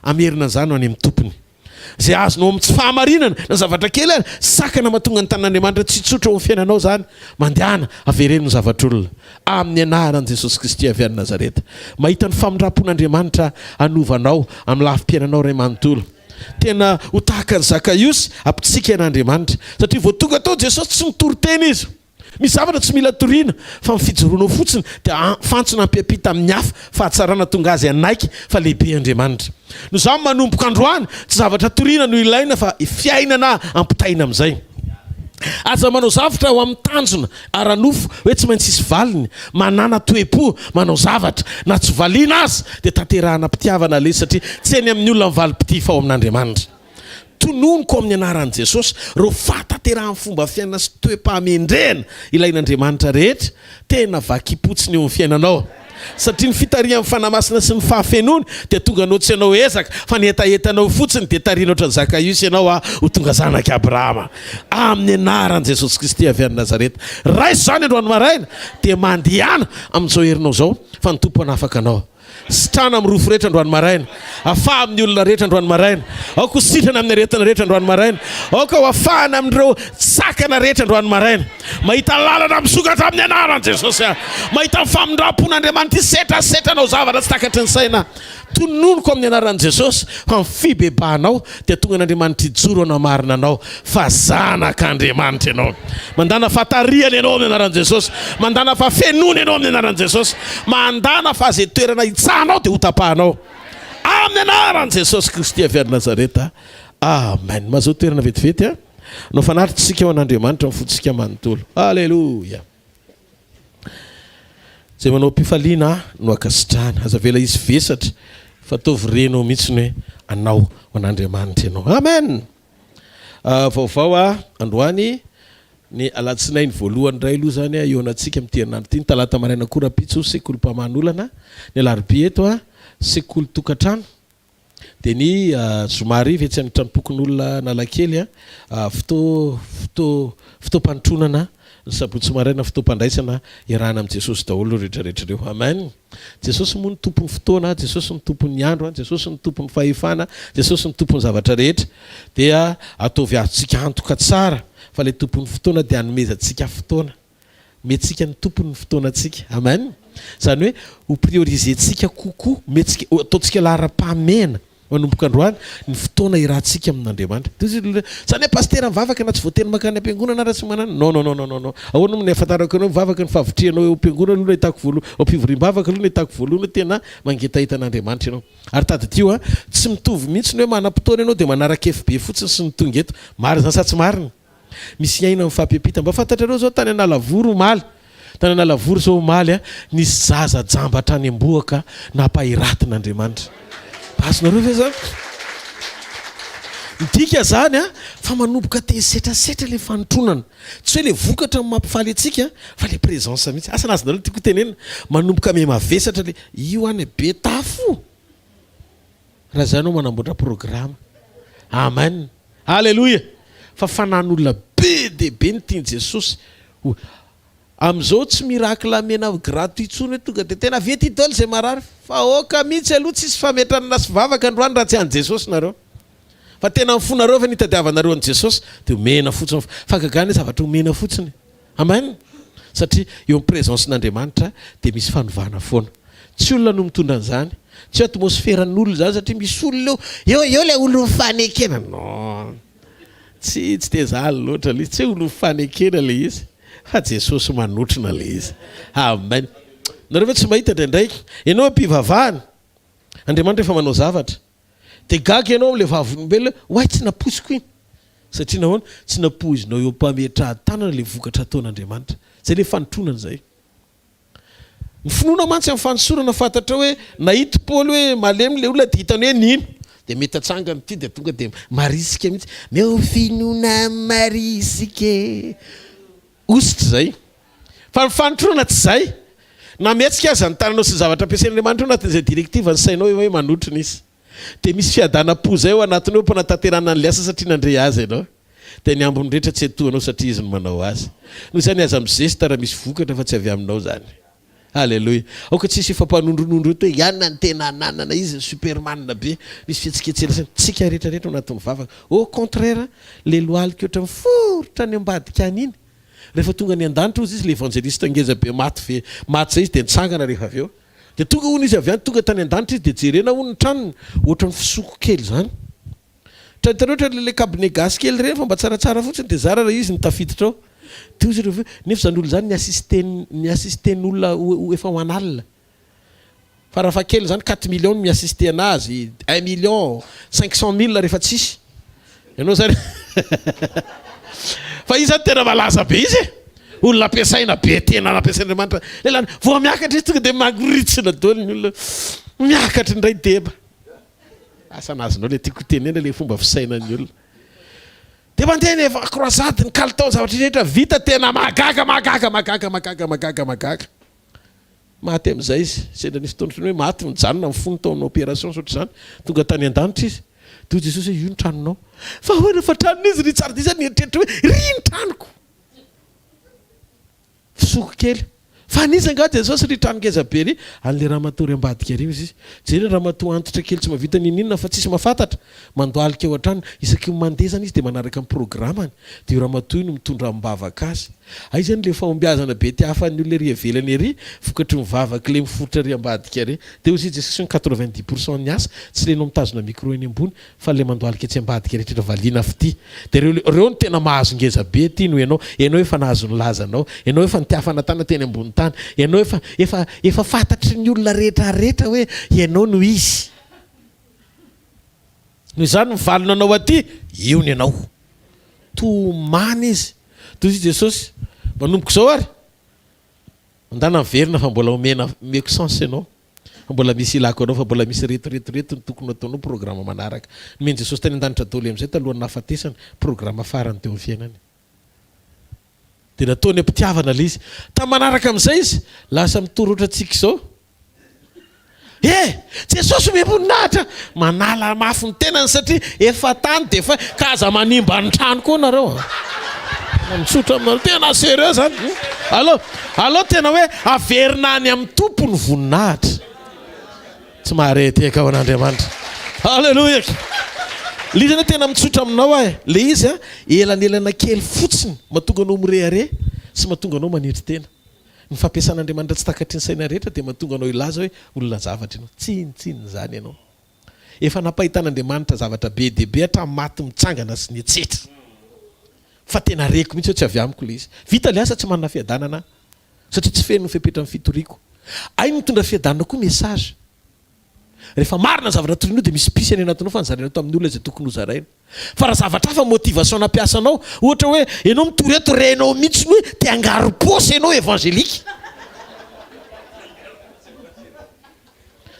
Speaker 2: Hamerina an'izany ho any amin'ny tompony. Izay azonao amin'ny tsy fahamarinana, na zavatra kely ary, sakana mahatonga ny tanan'Andriamanitra tsy hitsotra ao amin'ny fiainanao izany. Mandehana, avereno ny zavatr'olona. Amin'ny anaran'i Jesosy Kristy avy any Nazareta. Mahita ny famindram-pon'Andriamanitra hanova anao amin'ny lafim-piainanao iray manontolo. Tena ho tahaka an'i Zakaiosy, hampitsika an'Andriamanitra. Satria vao tonga tao Jesosy, tsy nitory teny Izy. Misy zavatra tsy mila toriana fa ny fijoroanao fotsiny dia fantsona ampiampita amin'ny hafa fahatsarana tonga azy hanaiky fa lehibe Andriamanitra. Noho izany manomboka androany tsy zavatra toriana no ilaina fa fiainana ampitaina amin'izay. Aza manao zavtra ho amin'ny tanjona ara-nofo hoe tsy maintsy hisy valiny, manàna toe-po manao zavatra na tsy valiana aza dia tanterahana am-pitiavana ilay izy satria tsy any amin'ny olona ny valim-pitia fa ao amin'Andriamanitra. Tononiko amin'ny anaran'i Jesosy ireo fahatanterahan'ny fomba fiainana sy toe-pahamendrehana ilain'Andriamanitra rehetra, tena vakim-potsiny eo amin'ny fiainanao. Satria ny fitarihan'ny Fanahy Masina sy ny fahafenoany dia tonga anao tsy hanao ezaka fa ny hetahetanao fotsiny dia tarihina ohatran'i Zakaiosy ianao aho ho tonga zanak'i Abrahama. Amin'ny anaran'i Jesosy Kristy avy any Nazareta. Raiso izany androany maraina dia mandehana amin'izao herinao izao fa ny Tompo hanafaka anao. Sitrana amin'ny rofy rehetra androany maraina. Afaha amin'ny olona rehetra androany maraina. Aoka ho sitrana amin'ny aretina rehetra androany maraina. Aoka ho afahana amin'ireo sakana rehetra androany maraina. Mahita lalana misokatra amin'ny anaran'i Jesosy aho. Mahita ny famindram-pon'Andriamanitra hisetrasetranao zavatra tsy takatry ny saina. Tononiko amin'ny anaran'i Jesosy fa ny fibebahanao dia tonga an'Andriamanitra hijoro hanamarina anao fa zanak'Andriamanitra ianao. Mandàna fahatarihana ianao amin'ny anaran'i Jesosy. Mandàna fahafenoana ianao amin'ny anaran'i Jesosy. Mandàna fa izay toerana hitsahanao dia hotapahanao. Amin'ny anaran'i Jesosy Kristy avy any Nazareta. Amen. Mahazoa toerana vetivety a. No fanatitsika ho an'Andriamanitra ny fontsika manontolo. Aleloia. Izay manao am-pifaliana no ankasitrahana. Aza avela hisy vesatra fa ataovy renao mihitsy ny hoe anao ho an'Andriamanitra ianao. Amen! Vaovao a, androany ny alatsinainy voalohany indray aloha izany hihaonantsika amin'ity herinandro ity. Ny talata maraina koa rahampitso sekolim-paman'olana. Ny alarobia eto a, sekoly tokantrano. Dia ny zoma hariva etsy amin'ny tranompokonolona Analakely, fotoa fotoa fotoam-panotronana, ny sabotsy maraina fotoam-pandraisana iarahana amin'i Jesosy daholo ireo rehetra rehetra ireo. Amen. Jesosy moa no tompon'ny fotoana, Jesosy no tompon'ny andro, Jesosy no tompon'ny fahefana, Jesosy no tompon'ny zavatra rehetra. Dia ataovy azontsika antoka tsara fa ilay tompon'ny fotoana dia hanomezantsika fotoana. Omentsika ny Tompony ny fotoanantsika. Amen. Izany hoe ho prioriser-tsika kokoa, omentsika, ataontsika laharam-pahamehana manomboka androany ny fotoana iarahantsika amin'Andriamanitra. Dia hoy izy, Izany hoe pasitera mivavaka na tsy voatery mankany am-piangonana ara tsy manana. Non, non, non, non, non, non. Ahoana moa ny ahafantarako anao mivavaka ny fahavitrihanao eo am-piangonana aloha no ahitako voalohany, ao am-pivoriam-bavaka aloha no ahitako voalohany hoe tena mangetaheta an'Andriamanitra ianao. Ary tadidio an, tsy mitovy mihitsy ny hoe manam-potoana ianao dia manaraka FB fotsiny sy ny tonga eto. Marina izany sa tsy marina? Misy aina mifampiampita. Mba fantatrareo zao tany Analavory omaly, tany Analavory zao omaly a, nisy zaza jamba hatrany am-bohoka nampahiratin'Andriamanitra. Mba azonareo ve zany? Midika zany a, fa manomboka te hisetrasetra le fanotronana. Tsy hoe le vokatra no mampifaly antsika fa le présence mihitsy. Asa na azonareo ny tiako hotenenina. Manomboka miha-mavesatra le, io any be tafo. Raha izany aho manamboatra programa. Amen. Aleloia. Fa fanan'olona be dia be ny tian'i Jesosy ho Amin'izao tsy miracle amena gratuit intsony hoe tonga dia tena avy ety daholo izay marary fa aoka mihitsy aloha tsisy fametranana sy vavaka androany raha tsy an'i Jesosy nareo. Fa tena ny fonareo ve no itadiavanareo an'i Jesosy dia omena fotsiny fahagagana hoe zavatra omena fotsiny. Amen! Satria eo amin'ny présence-n'Andriamanitra dia misy fanovana foana. Tsy olona no mitondra an'izany, tsy hoe atmosferan'olona izany satria misy olona eo, eo eo ilay olon'ny fanekena. Non! Tsy tsy dia izany loatra ilay izy, tsy hoe olon'ny fanekena ilay izy fa Jesosy manotrona ilay izy. Amen! Nareo ve tsy mahita indraindray, ianao am-pivavahana, Andriamanitra efa manao zavatra, Dia gaga ianao amin'ilay vavolombelona hoe, oay tsy nampoiziko iny. Satria nahoana? Tsy nampoizinao eo am-pametrahan-tanana ilay vokatra ataon'Andriamanitra. Izay ilay fanotronana izay. Ny finoana mantsy amin'ny fanosorana fantatrao hoe nahita i Paoly hoe malemy ilay olona dia hitany hoe nino. Dia mety hatsangany ity dia tonga dia marisika mihitsy. Meo finoana marisika e. Hosotra izay. Fa ny fanotronana tsy izay. Na mihetsika aza ny tananao sy ny zavatra ampiasain'Andriamanitra ao anatin'izay directive ny sainao hoe manotrona izy. Dia misy fiadanam-po izay ao anatinao eo am-panatanterahana an'ilay asa satria nandre azy ianao. Dia ny ambiny rehetra tsy etoanao satria izy no manao azy. Noho izany aza mizesta raha misy vokatra fa tsy avy aminao izany. Aleloia. Aoka tsy hisy hifampanondronondro eto hoe ianona no tena ananana, izy ny superman be. Misy fihetsiketsehana saina. Tsika rehetra rehetra ao anatin'ny vavaka. Au contraire, le lohalika ohatran'ny miforitra any ambadika any iny. Rehefa tonga any an-danitra hozy izy, le evangeliste ngeza be maty ve, maty zay izy dia nitsangana rehefa avy eo. Dia tonga hono izy avy any, tonga tany an-danitra izy dia jerena hono ny tranony, ohatran'ny fisoko kely izany. Tra hitanao ohatran'ny le cabinet gasy kely ireny fa mba tsaratsara fotsiny dia zara raha izy no tafiditra ao. Dia hozy ireo avy eo, nefa izany olona izany ni-assister ni-assister n'olona ho efa ho an'alina. Farafahakeliny izany quatre millions no mi-assister anazy, un million, cinq cent mille rehefa tsisy. Ianao izany Fa izy izany tena malaza be izy e! Olona ampiasaina be tena nampiasain'Andriamanitra. Lehilahy vao miakatra izy tonga dia mangoritsina daholo ny olona. Miakatra indray deba. Asa na azonao ilay tiako hotenenina ilay fomba fisainan'ny olona. Dia mandeha ny efa croisade, ny kalitao, ny zavatra rehetra vita, tena mahagaga, mahagaga, mahagaga, mahagaga, mahagaga, mahagaga. Maty amin'izay izy. Sendra nisy fotoana ohatran'ny hoe maty, nijanona ny fony tao amin'ny opération sy ohatr'izany. Tonga tany an-danitra izy. Dia hoy Jesosy hoe, io ny tranonao. Fa ahoana fa tranon'izy ry tsara dia izy ary nieritreritra hoe, ry ny tranoko. Fisoko kely. Fa an'iza angaha Jesosy ry trano ngeza be ry? An'ilay ramatoa ry ambadika ry hozy izy. Jereo ramatoa antitra kely tsy mahavita n'inon'inona fa tsisy mahafantatra. Mandohalika eo an-tranony. Isaky ny mandeha izany izy dia manaraka ny programany. Dia io ramatoa io no mitondra amim-bavaka azy. Aiza izany ilay fahombiazana be tiafan'ny olona ery ivelany ery vokatry ny vavak'ilay miforitra ery ambadika ery. Dia hozy i Jesosy ny 90 pour cent ny asa tsy ilay ianao mitazona micro eny ambony Fa le mandohalika etsy ambadika rehetra valiana fitia de reo reo no tena mahazo ngeza be aty noho ianao, ianao efa nahazo ny lazanao, ianao efa nitiafana tana teny ambony tany, ianao efa efa efa fantatry ny olona rehetra rehetra hoe ianao no izy. Noho izany ny valina anao aty, io ny anao. Tomany izy. Toy izy Jesosy, manomboka izao ary, mandana miverina fa mbola omena omeko chance ianao. Fa mbola misy ilako anao, fa mbola misy reto reto reto ny tokony hataonao programa manaraka. Nomen'i Jesosy tany an-danitra daholo amin'izay talohan'ny nahafatesany, programa farany teo amin'ny fiainany. Dia nataony am-pitiavana ilay izy. Tamin'ny manaraka amin'izay izy, lasa mitory ohatrantsika izao. Eh! Jesosy omem-boninahitra! Manala mafy ny tenany satria efa tany dia efa, ka aza manimba ny trano koa nareo a! Mitsotra aminareo, tena sérieux zany. Aleo, aleo tena hoe averina any amin'ny Tompo ny voninahitra. Tsy mahare tehaka ho an'Andriamanitra. Alléluia. Le izy anie tena mitsotra aminao aho e. Le izy a, elanelana kely fotsiny mahatonga anao mirehareha sy mahatonga anao manetry tena. Ny fampiasan'Andriamanitra tsy takatry ny saina rehetra dia mahatonga anao hilaza hoe olona zavatra ianao. Tsinontsinona izany ianao. Efa nampahitan'Andriamanitra zavatra be dia be hatramin'ny maty mitsangana sy ny etsetra. Fa tena reko mihitsy hoe tsy avy amiko ilay izy. Vita ilay asa tsy manana fiadanana aho. Satria tsy feno ny fepetran'ny fitoriako. Hay mitondra fiadanana koa message. Rehefa marina ny zavatra torianao dia misy pisy any anatinao fa nozarainao tamin'ny olona izay tokony hozaraina. Fa raha zavatra hafa motivation nampiasanao, ohatra hoe ianao mitory eto renao mihitsy ny hoe te hangaro-paosy ianao évangélique.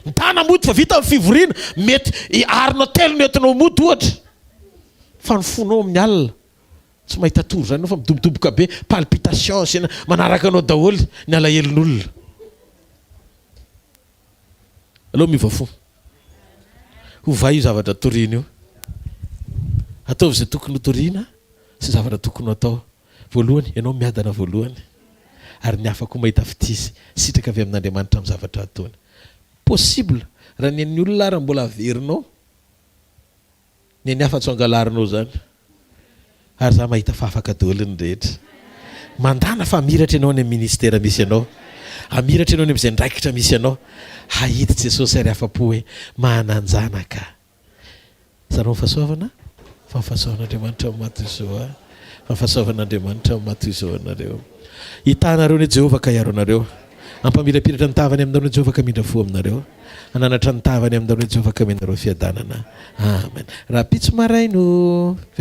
Speaker 2: Ndana mody fa vita ny fivoriana, mety arina telo no entinao mody ohatra. Fa ny fonao amin'ny alina tsy mahita tory izany ianao fa midobodoboka be, palpitation sy manaraka anao daholo ny alahelon'olona. Aleo miova fo. Ovay io zavatra toriana io. Ataovy izay tokony ho toriana sy zavatra tokony ho atao. Voalohany, ianao miadana voalohany ary ny hafa koa mahita fitia sy sitraka avy amin'Andriamanitra amin'ny zavatra ataony. Possible raha ny an'ny olona ary mbola averinao ny an'ny hafa tsy ho angalarinao izany. Ary za mahita fa afaka daholo ny rehetra. Mandàna fa hamiratra ianao any amin'ny ministera misy anao. Hamiratra ianao any amin'izay andraikitra misy anao. Hahita Jesosy ary afa-po hoe manan-janaka. Zarao ny fahasoavana fa ny fahasoavan'Andriamanitra no maha toy izao ahy. Fa ny fahasoavan'Andriamanitra no maha toy izao anareo. Hitaha anareo anie Jehovah ka hiaro anareo. Hampamirapiratra ny tavany aminareo anie Jehovah ka hamindra fo aminareo. Hananatra ny tavany aminareo anie Jehovah ka hamenareo fiadanana. Amen. Rahampitso maraina o!